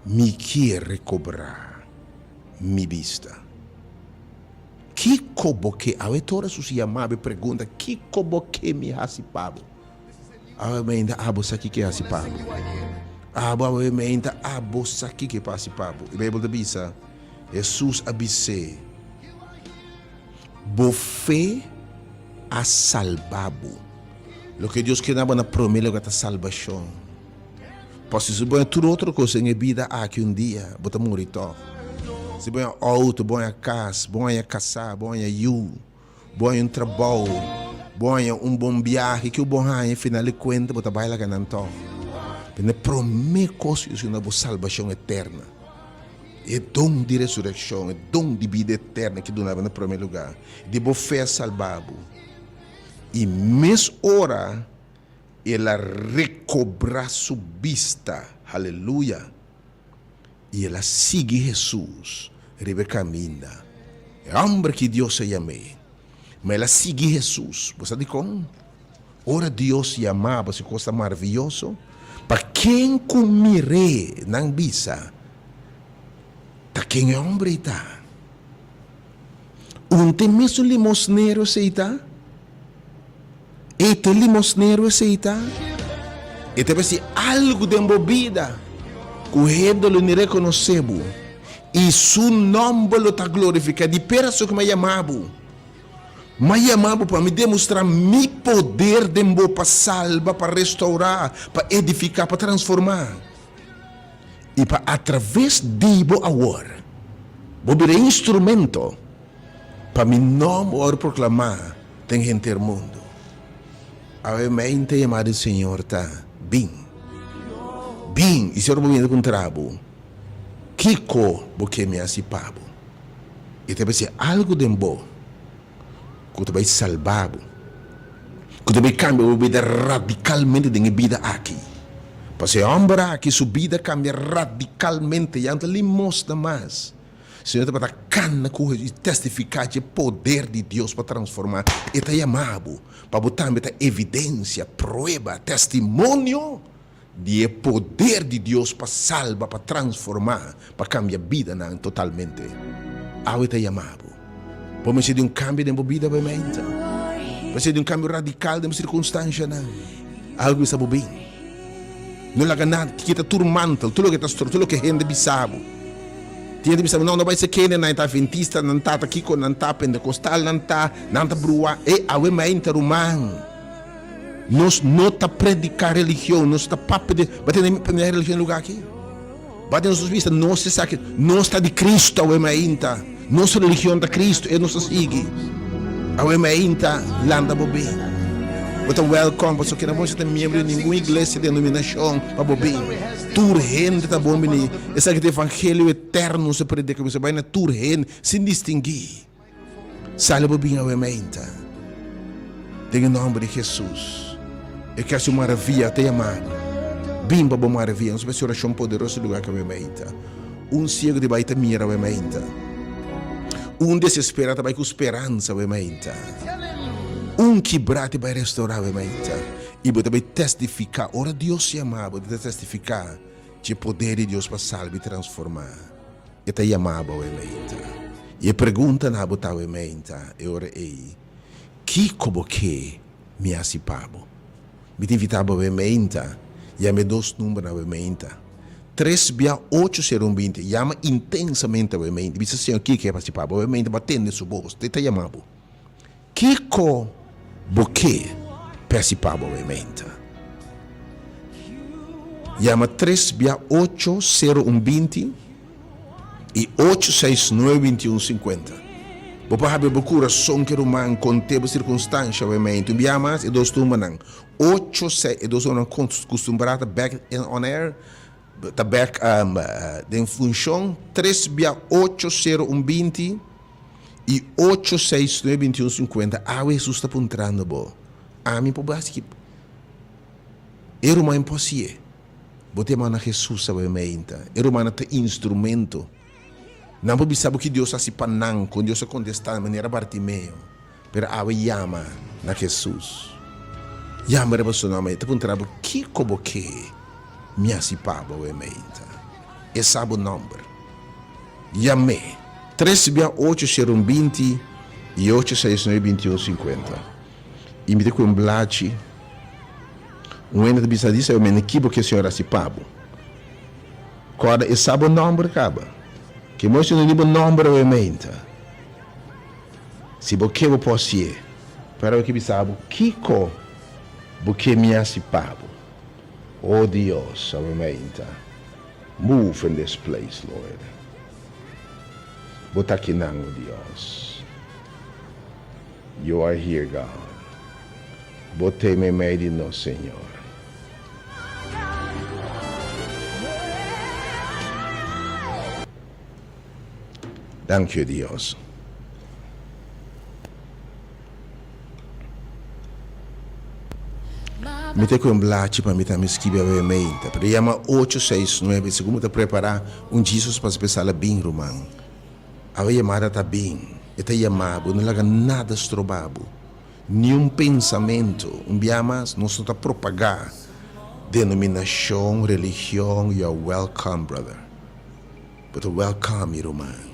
mi kier rekobrá mi bista. Kiko bo ke? Awe tur Hesus yama bo i pregunta, Kiko bo ke mi hasi pa bo? Awe meinta abo sa kiko e hasi pa bo. Abo awe meinta abo sa kiko e pa hasi pa bo. E Beibel ta bisa, Hesus a bis'é, Bo fe a salba bo. Loke Dios ke na bo na promé lugar ta salbashon. Pasobra si bo haña tur otro kos den e bida aki un dia bo ta muri tòg. Si bo haña outo, bo haña kas, bo haña kasá, bo haña yu, bo haña un trabou, bo haña un bon biahe, ke bo haña final di kuenta bo ta bai laga nan tòg. Pero e promé kos ku Dios duna bo salbashon eterna, e don di resurekshon, e don di bida eterna ke duna bo na promé lugá, di bo fe a salba bo. I mes ora el a rekobrá su bista, haleluya, i el a sigui Hesus riba e kaminda. E hòmber ki Dios a yam'é, ma el a sigui Hesus. Bo sa dikon? Ora Dios yama bo, si kos ta maravioso, pa ken ku mir'é, nan bisa, Ta ken e hòmber ei ta? Un t'e mesun limosnero esei ta? E t'e limosnero esei ta? E ta besi algu den bo bida ku hende lo ni rekonosé bo i su nòmber lo ta glorifiká. Di pera so ku mi a yama bo. Mi a yama bo pa mi demostrá mi poder den bo pa salba, pa restourá, pa edifiká, pa transformá. I pa atraves di bo awor, bo bira e instrumento pa mi nòmber wòrdu proklamá den henter mundu. Awe mente yamá di Señor ta, Bin. Bin, i si ora bo bini ta puntra bo, Kiko bo ke mi hasi pa bo? I ta bisa algu den bo. ku ta bai salba bo, ku ta bai kambia bo bida radikalmente den e bida aki. Pasobra e hòmber aki su bida kambia radikalmente, ya no ta limosna mas, sino tabata kana ku Hesus i testifiká dje poder di Dios pa transformá. E ta yama bo pa bo tambe ta evidensia, prueba, testimonio. Di e poder di Dios pa salba, pa transformá, pa kambia bidanan totalmente. Awe ta yama bo. Bo mester di un kambio den bo bida bo meinta. Bo mester di un kambio radikal den bo sirkunstanshanan. Awe ku bisa bo bin. No laga nada, kita tur mantel, tur loke ta stroba, tur loke hende bisa bo. Tin hende bisa bo, no, no bai ser kende, nan ta adventista, nan ta ta kiko, nan ta pentecostal, nan ta, nan ta brua. Ey, awe meinta ruman. Nos no ta predica religion, nos ta papia di, ba tene prende religion lugar aki? Ba tene nos bisa, nos esaki, nos ta di Cristo awe mainta, nos religion ta Cristo, e nos ta sigui. Awe mainta, lanta bo bin. Bo ta welcome, pasobra keda bo ta miembro di ningun iglesia, denominacion, pa bo bin. Tur hende ta bon bini. Esaki ta evangelio eterno nos ta predica, nos ta bai na tur hende, sin distingui. Sali bo bin awe meinta. Den e nomber di Jesus. E ke hasi un maravia ta yama bo. Bin pa bo maravia. Nos mester orashon poderoso lugar ke awe meinta. Un siego di bai ta mira awe meinta. Un desespera ta bai ku speransa awe meinta. Un kibra ta bai restaura awe meinta. I bo ta bai testifiká. Ora Dios yama bo, bo ta testifiká dje poder di Dios pa salba i transformá. E ta yama bo awe meinta. I e pregunta na bo ta awe meinta e ora ei, Kiko bo ke mi hasi pa bo? Mi ta invita bo awe meinta, yama e dos numbernan awe meinta, tres bia ocho sero un binti. Yama intensamente awe meinta. Bisa Señor kiko e hasi pa bo awe meinta, bo a tende su bos, e ta yama bo. Kiko bo ke p'hasi pa bo e meinta? Yama tres bia ocho sero un 20 i ocho seis nuebe 21 sinkuenta. Bo por habri bo kurason ku e ruman, kont'é bo sirkunstansha bo e meinta. Un bia mas e dos tumbanan, ocho seis, e dos tumbanan kustumbrá ta bèk on air, ta bèk den funshon, tres bia ocho sero un 20. I ocho, seis, nuebe, binti un, sinkuenta, awe Hesus ta puntrando bo, Ami por hasi ki? E ruman por hasié. Bo ta yama na Hesus awe meinta. E rumannan ta instrumento. Nan por bisa bo ki Dios a hasi pa nan, kon Dios a kontestá nan, manera Bartimeo. Pero awe yama na Hesus. Yama riba su nòmber. E ta puntra bo, Kiko bo ke mi hasi pa bo awe meinta? E sa bo nòmber. Yam'é. Tres bia ocho sero un 20 i ocho seis nuebe 21 sinkuenta. I mi ta ku un blachi. Un hende ta bisa di sa mene ki bo ke Señor hasi pa bo. Kòrda e sa bo nòmber kaba. Ke moe si no di bo nòmber awe meinta. Si bo ke bo por hasié. Pero awe ke bisa bo kiko bo ke mi hasi pa bo. O Dios awe meinta. Move in this place, Lord. Bo ta akinan, o Dios. You are here, God. Bo t'ei meimei di nos, Señor. Danki, o Dios. Mi ta ku un blachi pa mi tambe skibi awe meinta. Pero yama ocho, seis, nuebe, segun bo ta prepara un Jesus pa spesal a bin, ruman. Awe yamada ta bin. E ta yama bo. No laga nada stroba bo. Niun pensamentu. Un bia mas, nos no ta propaga denominashon, religion. You are welcome, brother. Bo ta welcome, mi ruman.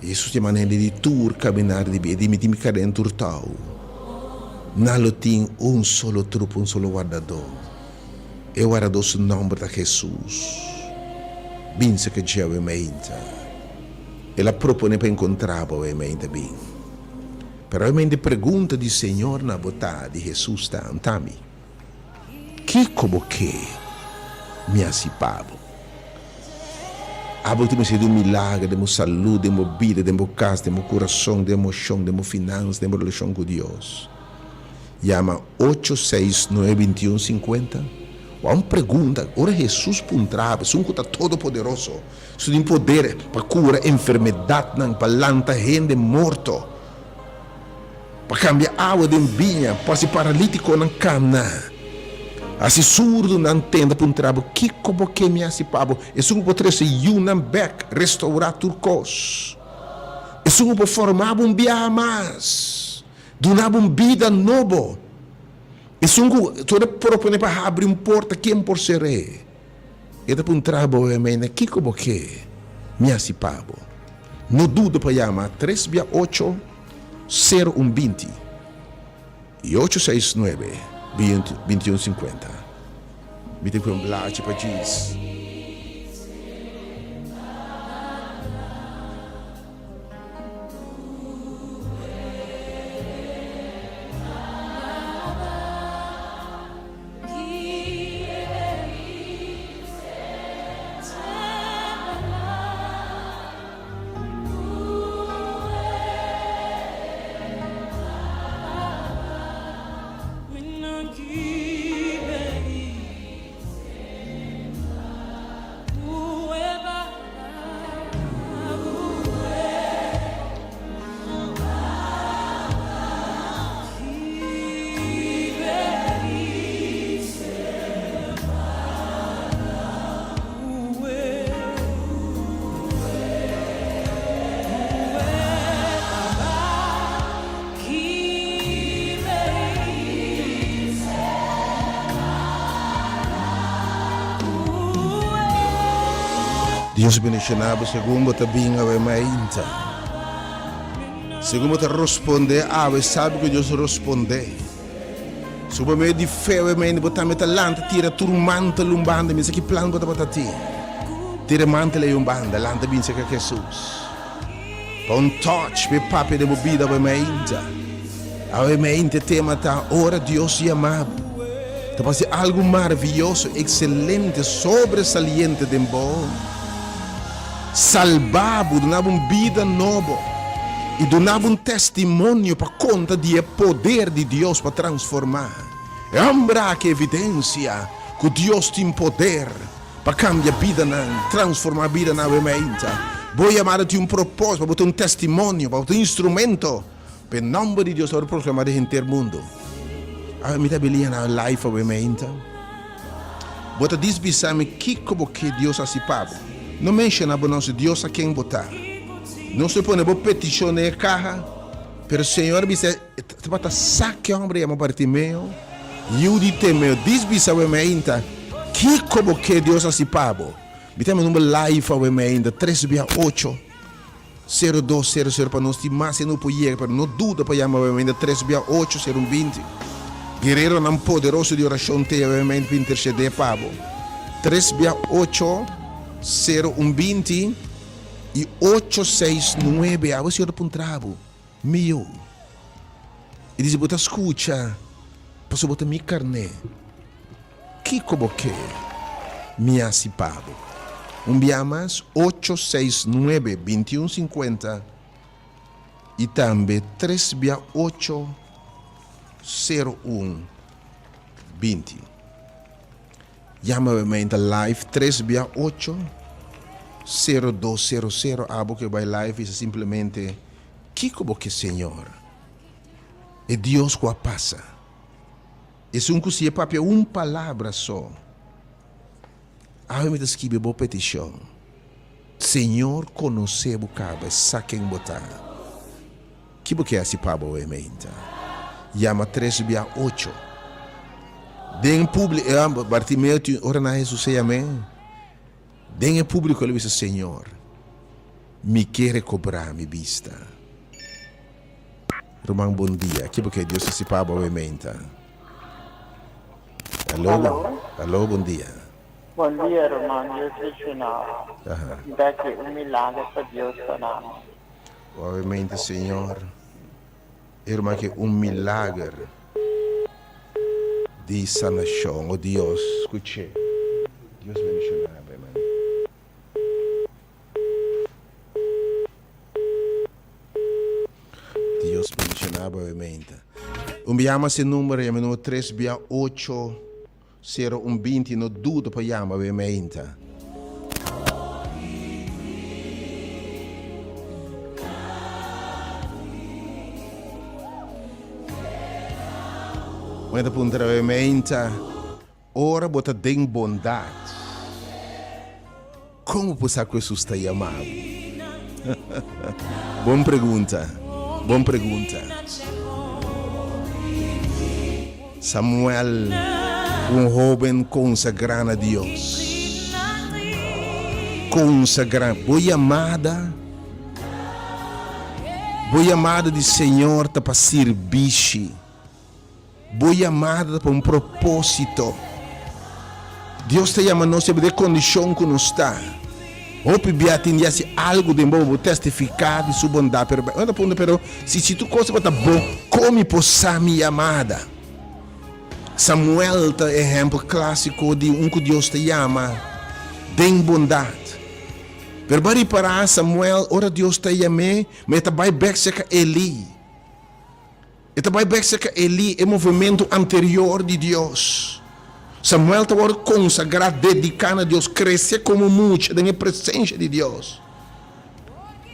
Hesus di manda hende di tur kaminar di bia, di mi tin mi karné en tur tau. Nan lo tin un solo trupa, un solo wardadó. E wardadó su nòmber ta Hesus. Bin serka dje awe meinta. El a proponé pa enkontrá bo awe meinta, bin. Pero awe meinta e pregunta di Señor na bo ta, di Hesus ta, Anta mi? Kiko bo ke mi hasi pa bo? Abo tin mester di un milager den bo salud, den bo bida, den bo kas, den bo kurason, den emoshon, den bo finans, den bo relashon ku Dios. Yama ocho seis nuebe 21 sinkuenta. Wak un pregunta, ora Hesus puntra bo, esun ku ta todopoderoso, esun tin poder pa kura enfermedatnan, pa lanta hende morto, Pa kambia awa den biña, pa hasi paralítikonan kana, hasi surdunan tende, puntra bo, Kiko bo ke mi hasi pa bo? Esun ku por trese yunan bèk, restourá tur kos. Esun ku por forma bo un biaha mas, duna bo un bida nobo. Esun ku tur a propone pa habri un porta, ken por ser'é? E ta puntra bo e na kiko bo ke mi hasi pa bo? No duda pa yama tres bia ocho, sero un 20 i ocho seis nuebe, 21 50. Mi tin ku un blachi pa djis. Dios bendiciona bo segun bo ta bin awe mainta. Segun bo ta rosponde awe, sabi ku Dios rosponde. Segun bo medio di fe awe mainta, bo tambe ta lanta tira tur mantel un banda, mi sa ki plan bo tabata tin. Tira e mantel ei un banda, lanta bin serka Jesus. Pa un touch p'e papia den bo bida awe mainta. Awe mainta e tema ta Ora Dios yama bo. Ta pasa algu maraviyoso, excelente, sobresaliente den bo. Salba bo, duna bo un bida nobo i duna bo un testimonio pa konta di e poder di Dios pa transforma. E homber aki evidensia ku Dios tin poder Pa kambia bidanan, transformá bidanan awe mainta. Bo yamada tin un propósito, pa bo ta un testimonio, pa bo ta un instrumento pa e nòmber di Dios ta wòrdu proklamá den henter mundu. Awe mi ta bini na live awe mainta. Bo ta dis bisa mi kiko bo ke Dios hasi pa bo. No menshoná bo nòmber, Dios sa ken bo ta. Nos lo pone bo petishon den e kaha, pero Señor a bisa. E tabata sa ke homber yama Bartimeo, yiu di Temeo. Dis bisa awe mainta, Kiko bo ke Dios hasi pa bo? Mi ta manda un live awe mainta, tres bia ocho, sero dos, sero sero, pa nos tin mas hende ku por yega, pero no duda pa yama awe mainta, tres bia ocho, sero un 20. Guereronan poderoso di orashon te awe mainta pa intersedé pa bo. Tres bia ocho, sero un 20 i ocho seis nuebe. Awe Señor ta puntra bo. Mi yu. E dici, Bo ta scucha, pasobra bo ta mi carné. Kico bo ke mi haci pa bo? Un bia mas, ocho, seis, nuebe, 21, 50, y tambe tres bia ocho, sero, un, 20. Yama bo meinta live tres bia ocho, sero, dos, sero, sero. Abo ke bai live bisa simplemente, Kiko bo ke Señor? E Dios ku a pasa. Esun ku si e papia un palabra so, awe mi ta skibi bo petishon. Señor konosé bo kaba, e sa ken bo ta. Ki bo ke hasi pa bo awe meinta? Yama tres bia ocho. Den publi, Bartimeo tin ora na Hesus a yam'é. Den e públiko el a bisa, Señor, mi ke rekobrá mi bista. Ruman, bon dia. Ki bo ke Dios hasi pa bo awe meinta? Aló, Aló. aló, bon dia. Bon dia, ruman. Dios bendiciona bo. Aha. Mi ta ke un milager pa Dios sana mi. Awe meinta, Señor, e ruman ke un milager di sanashon. O Dios, skuch'é. Dios bendiciona bo, hermano. Dios bendiciona bo, hermano. Un bia mas e numero, yama e numero tres bia ocho sero un 20, no duda pa yama, hermano. Bo ta puntra, hermano. Ora bo ta den bondat, kon bo por sa ku Hesus ta yama bo? Bon pregunta, bon pregunta. Samuel, un hóben konsagrá na Dios. Konsagrá. Bo yamada, bo yamada di Señor ta pa sirbishi. Bo yamada ta pa un propósito. Dios ta yama nos riba e kondishon ku nos ta. Hopi bia tin di hasi algu den bo pa bo testifiká di su bondat. Pero bo ta puntra, Pero si si tur kos tabata bon, kon mi por sa mi yamada? Samuel ta ehèmpel klásiko di un ku Dios ta yama den bondat. Pero bo a ripará Samuel ora Dios ta yam'é, ma e ta bai bèk serka Elí. E ta bai bek serka Elí, e movementu anterior di Dios. Samuel ta wòrdu konsagrá, dediká na Dios, krese komo mucha den e presensia di Dios.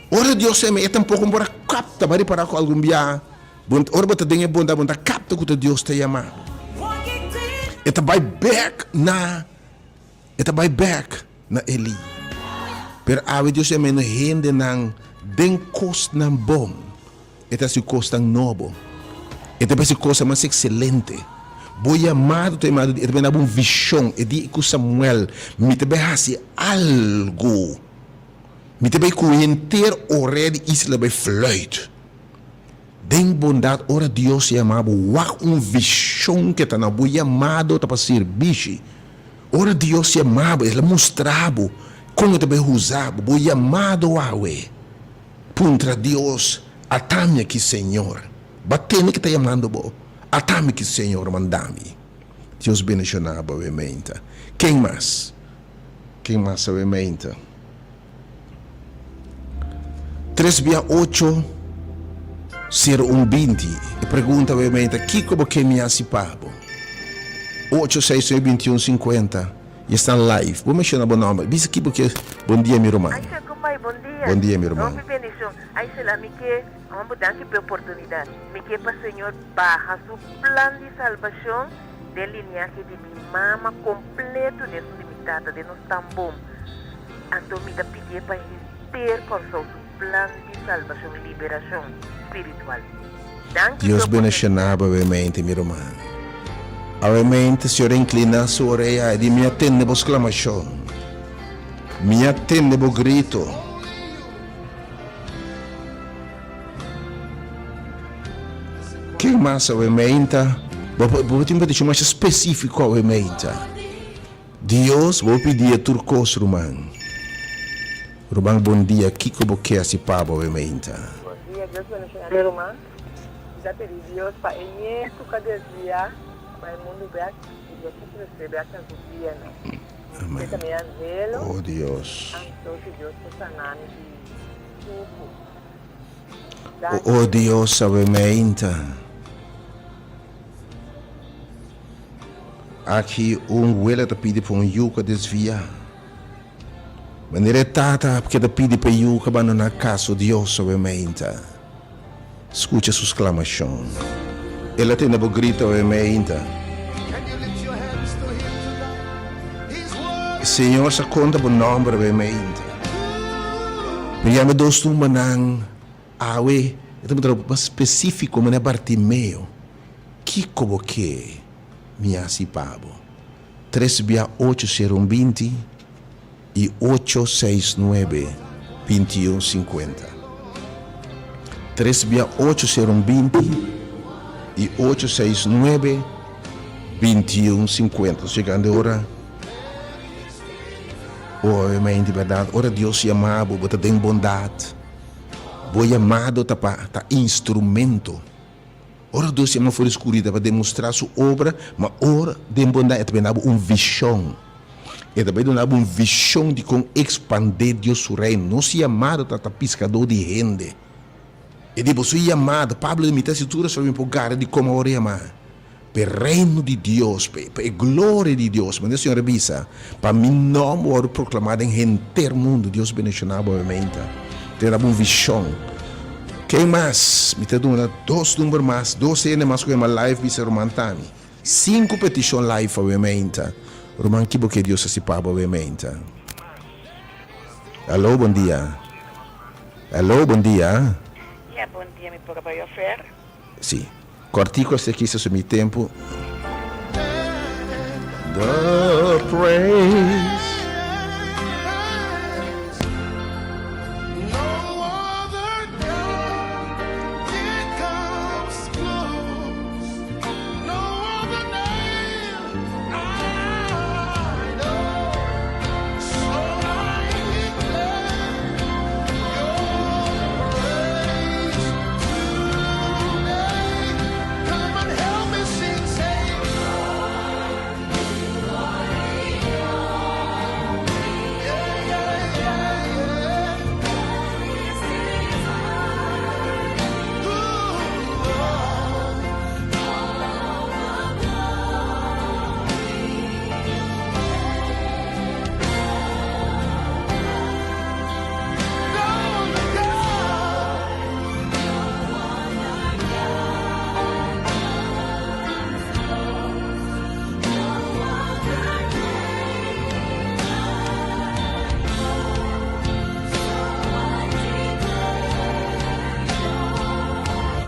Ora Dios yama e tampoko por a kapta, bo a ripará ku algun bia bo ora bo ta den e bondat bo no ta kapta ku ta Dios ta yama bo. E ta bai bek na e ta bai bek na Elí. Pero awe Dios yama e no hendenan den kosnan bon. E ta hasi kosnan nobo. E ta hasi kosnan mas ekselente. Bo yamado ta yamado di, e ta bini dabo un vishon. E di ku Samuel, Mi ta bai hasi algu. Mi ta bai ku henter ore di Israel bai fluit. Den bondat ora Dios yama bo, wak un vishon ke ta na bo yamado ta pa sirbishi. Ora Dios yama bo, el a mustra bo kon e ta bai usa bo. Bo yamado awe. Puntra Dios, Atami aki, Señor. Ba tene ki ta yamando bo. Atami aki, Señor, manda mi. Dios bendiciona bo awe meinta. Ken mas? Ken mas awe meinta? Tres bia ocho, sero un 20. E pregunta awe meinta, Kiko bo ke mi hasi pa bo? Ocho, seis, nuebe, 21, 50. Y esnan live. Bo menciona bo nomber. Bisa ki bo ke. Bon dia mi ruman. Aisha Kumbai bon dia. Bon dia mi ruman. Hopi bendicion. Aisha mi ke hombo danki p'e oportunidad. Mi ke pa Señor baha su plan di salbacion den lineahe di mi mama completo den esun di mi tata den nos tambom. Anto mi ta pidié pa henter Kòrsou su plan di salbacion liberacion spiritual. Danki Dios p'e bendiciona oportunidad. bo awemente mi ruman. Awemente Señor a inclina su orea y di mi a tende bo sclamacion. Mi a tende bo grito. Ken mas awemente? Bo bo tin peticion masha specifico awemente. Dios bo pidia tur cos ruman. Ruman bon dia kiko bo ke hasi pa bo awemente? Bon dia Dios bendiciona mi ruman. Mi ta pidi Dios pa e ñetu ka desvia bai mundu bek i Dios ta trese bek na su pianan. Amen. Esei ta mi anhelo. Oh Dios. Anto si Dios por sana mi di suku. Danki. Oh Dios awe meinta. Aki un wela ta pidi pa un yu ku a desvia. Manera e tata keda pidi pa e yu ku a bandoná kas, oh Dios awe meinta. Skucha su sklamashon. El a tende bo grito awe meinta. E Señor sa konta bo nòmber awe meinta. Mi yama e dos tumbanan awe, e ta puntra bo mas spesífiko manera Bartimeo, Kiko bo ke mi hasi pa bo? Tres bia ocho sero un 20. I ocho seis nuebe 21 50. Tres bia ocho sero un 20 i ocho seis nuebe 21 50. Nos yegando e ora, obviamente, berdad, ora Dios yama bo, bo ta den bondad. Bo yamado ta pa ta instrumento. Ora Dios yama for di skuridat pa demostrá Su obra, ma ora den bondat e ta bini dabo un vishon. E ta bai duna bo un vishon di kon ekspandé Dios su Reino. Nos yamado ta ta piskadó di hende. E di boso yamado, Pablo di mi ta hasi tur esaki mi por gara di komo awor yamá pa e Reino di Dios, pa e gloria di Dios. Manera Señor a bisa, pa mi nòmber wòrdu proklamá den henter mundu. Dios bendishoná bo obviamente. Ta duna bo un vishon. Ken mas? Mi ta duna dos number mas, dos hende mas ku yama live bisa ruman Tami. Sinku petishon live awe meinta. Ruman ki bo ke Dios hasi pa bo awe meinta? Alo bon dia. Alo bon dia. Ya bon dia mi por a bai ofer. Si. Kortiko esaki sa su mi tempu. The praise.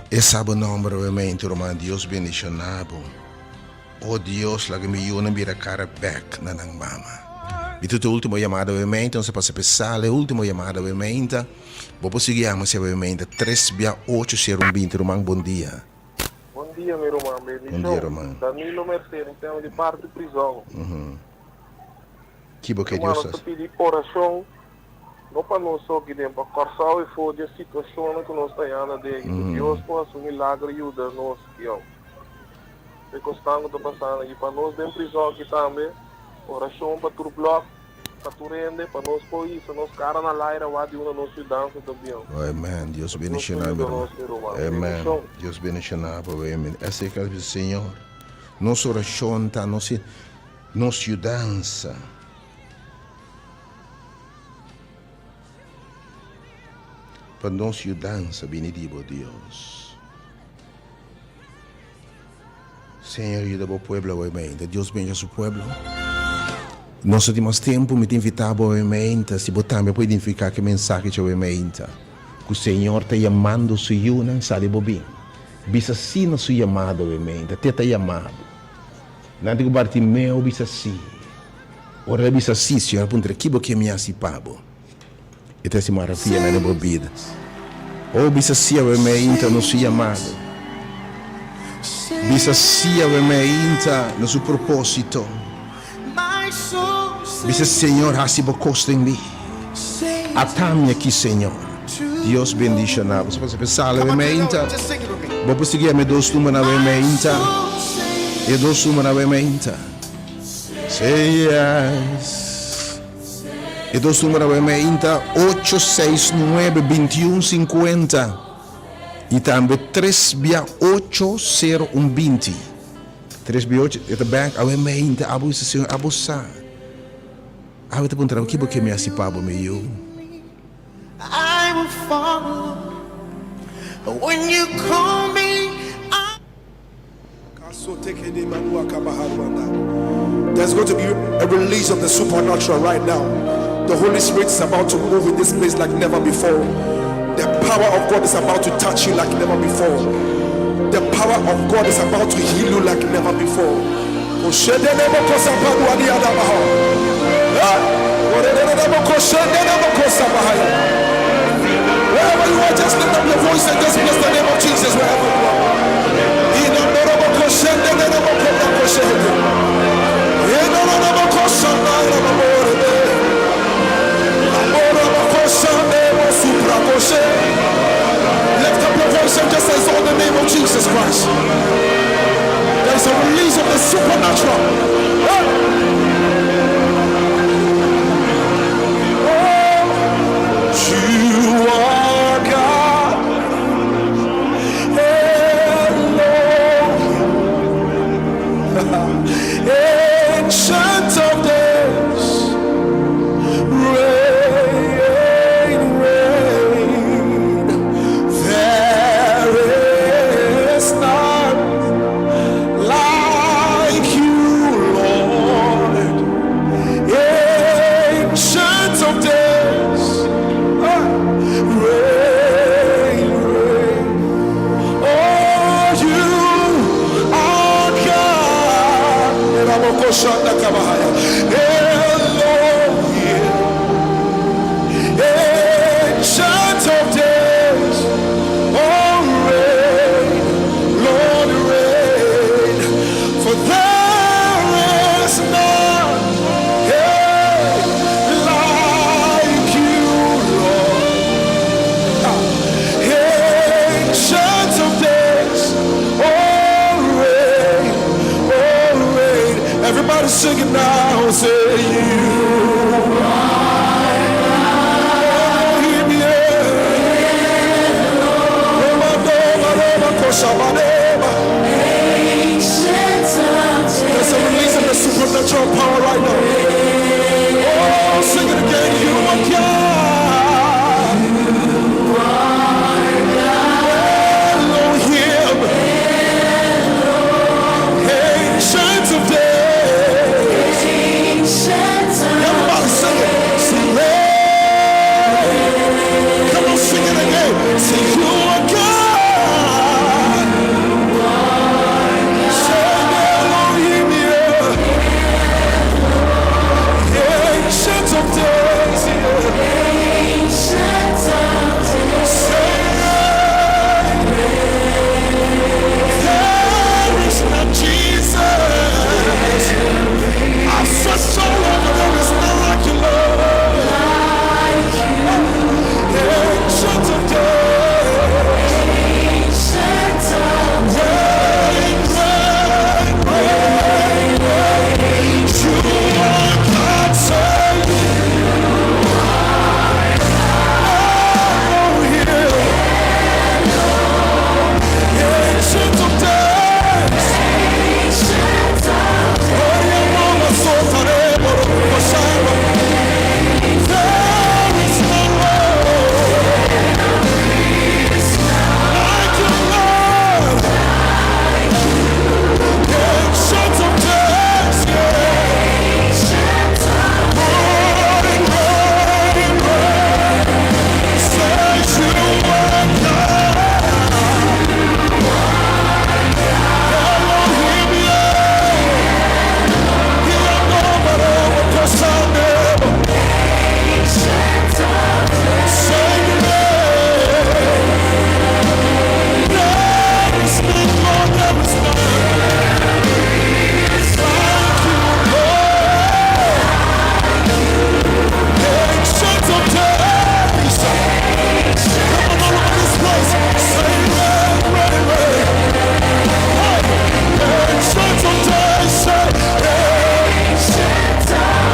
E sa bo nomber obviamente ruman Dios bendiciona bo. O Dios laga mi yunan bira cara bek na nan mama. Mi ta e ultimo yamada obviamente nos a pasa pa e sala e ultimo yamada obviamente. Bo por sigui yama si obviamente tres bia ocho sero un binti ruman bon dia. Bon dia mi ruman Bon dia ruman. Danilo Merced mi ta yama di parti prizon. Ki bo ke Dios Ruman nos ta pidi oracion no pa nos so aki den pa Corsou y for di e situacionnan cu nos ta yanda den aki cu Dios por haci un milagro yuda nos aki. E kosnan ku ta pasando aki pa nos den prizòn aki tambe, orashon pa tur blòk, pa tur hende, pa nos por hisa nos kara na laira wak di unda nos yudansa ta bin. Amen. Dios Pa Dios por bendiciona mi yuda hermano. nos, mi ruman. Amen. Bendicion. Dios bendiciona bo. Amen. Esei ke bisa Señor. Nos oracion ta nos nos yudansa. Pa nos yudansa bini di bo Dios. Señor yuda bo pueblo awe meinta. Dios bendiga su pueblo. Nos no tin mas tempo, mi ta invita bo awe meinta, si bo tambe por identifica cu e mensahe dje awe meinta, cu Señor ta yamando su yunan, sali bo bin. Bisa si na su yamado awe meinta, te ta yama bo. Nan tin cu Bartimeo bisa si. Ora el a bisa si, Señor a puntra, Ki bo ke mi haci pa bo? E ta hasi maravianan den bo bida. Oh, bisa sí awe meinta na su yamado. Bisa sí awe meinta na su propósito. Bisa, Señor, hasi bo kos den mi. Ata mi aki, Señor. Dios bendishoná bo. Bo sa awe meinta. Bo por sigui yama e dos numbernan awe meinta. E dos numbernan awe meinta. Say yes. E dos numero awe inta ocho seis nuebe bintiun sinkuenta i tambe tres bia ocho sero un binti. Tres bia ocho e ta bek awe inta abo bisa Señor abo sa. Awe ta puntra bo ki bo ke mi hasi pa bo mi yu. There's going to be a release of the supernatural right now. The Holy Spirit is about to move in this place like never before. The power of God is about to touch you like never before. The power of God is about to heal you like never before. Wherever you are, just lift up your voice and just bless the name of Jesus wherever you are. Lift up your voice and just exalt the name of Jesus Christ. There is a release of the supernatural. Oh, Jesus. it now. Say you are Elohim, yeah. There's a release of the supernatural power right now. Oh, sing it again. You are God. Elohim. Ancient of days. Everybody sing it. Sing it. Come on, sing it again. Say you are God. Say Elohim, yeah. Ancient of days, yeah. Say there is not Jesus. I searched all over, there is none like you, Lord. Ancient of days. Reign, reign, reign, reign. You are God, say Elohim. Ancient of days. There is no like you, Lord. Ancient of days, yeah. Reign, reign, reign. Say you are God. Elohim, yeah.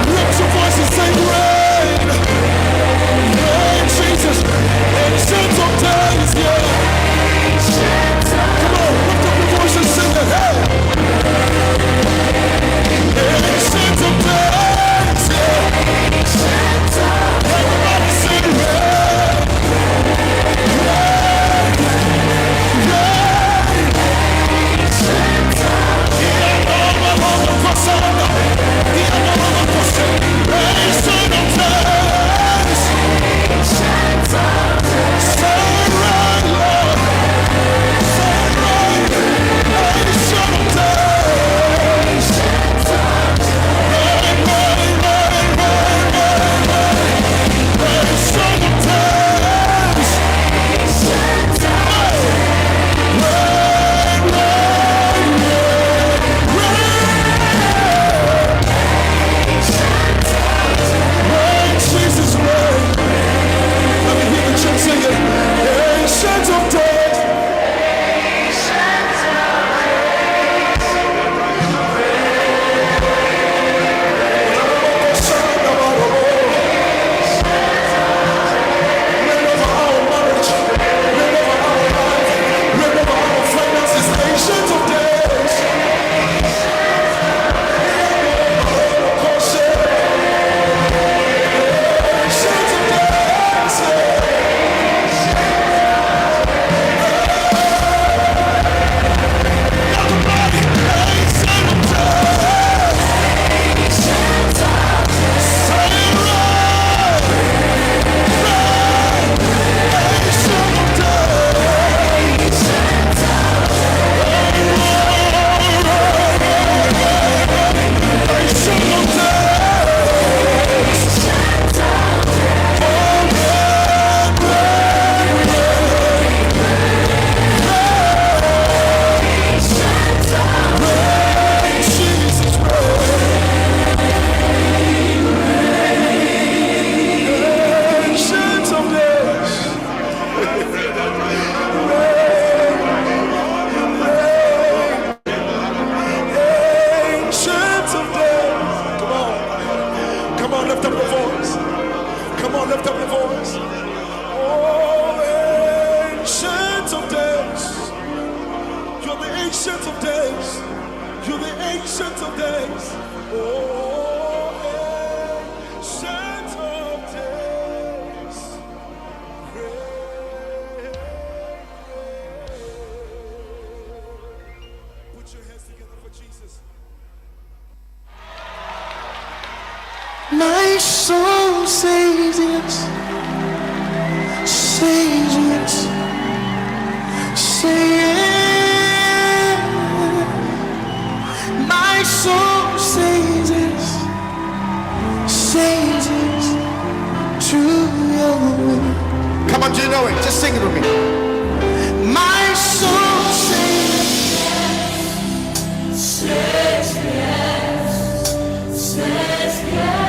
Lift your voice and say, Rain, rain, Jesus. Ancient of days, yeah. Come on, lift up your voice and sing it. Hey. Ancient of days, yeah. Everybody sing, rain, rain, rain. Ancient of days. Say rain, Lord. Say rain. Ancient of days. Rain, rain, rain, rain, rain, rain. Ancient of days. Rain, rain, rain, rain. Rain, Jesus, rain. Let me hear the church sing it. Ancient of days. Reign over our marriage. Reign over our life. Reign over our finances. Ancient of days. Ancient of days. Everybody, ancient of days. Say rain, rain, ancient of days. Ancient of days. Oh, rain, rain, rain, Jesus, rain. Ancient of days. Rain, rain, ancient of days. My soul says yes, says yes, say yes. My soul says yes, says yes to your will. Come on, do you know it? Just sing it with me. My soul says Says yes, says yes.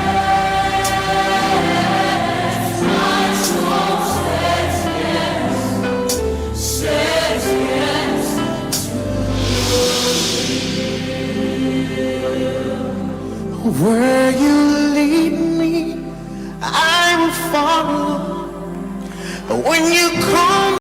My soul says yes to Where you lead me, I will follow. When you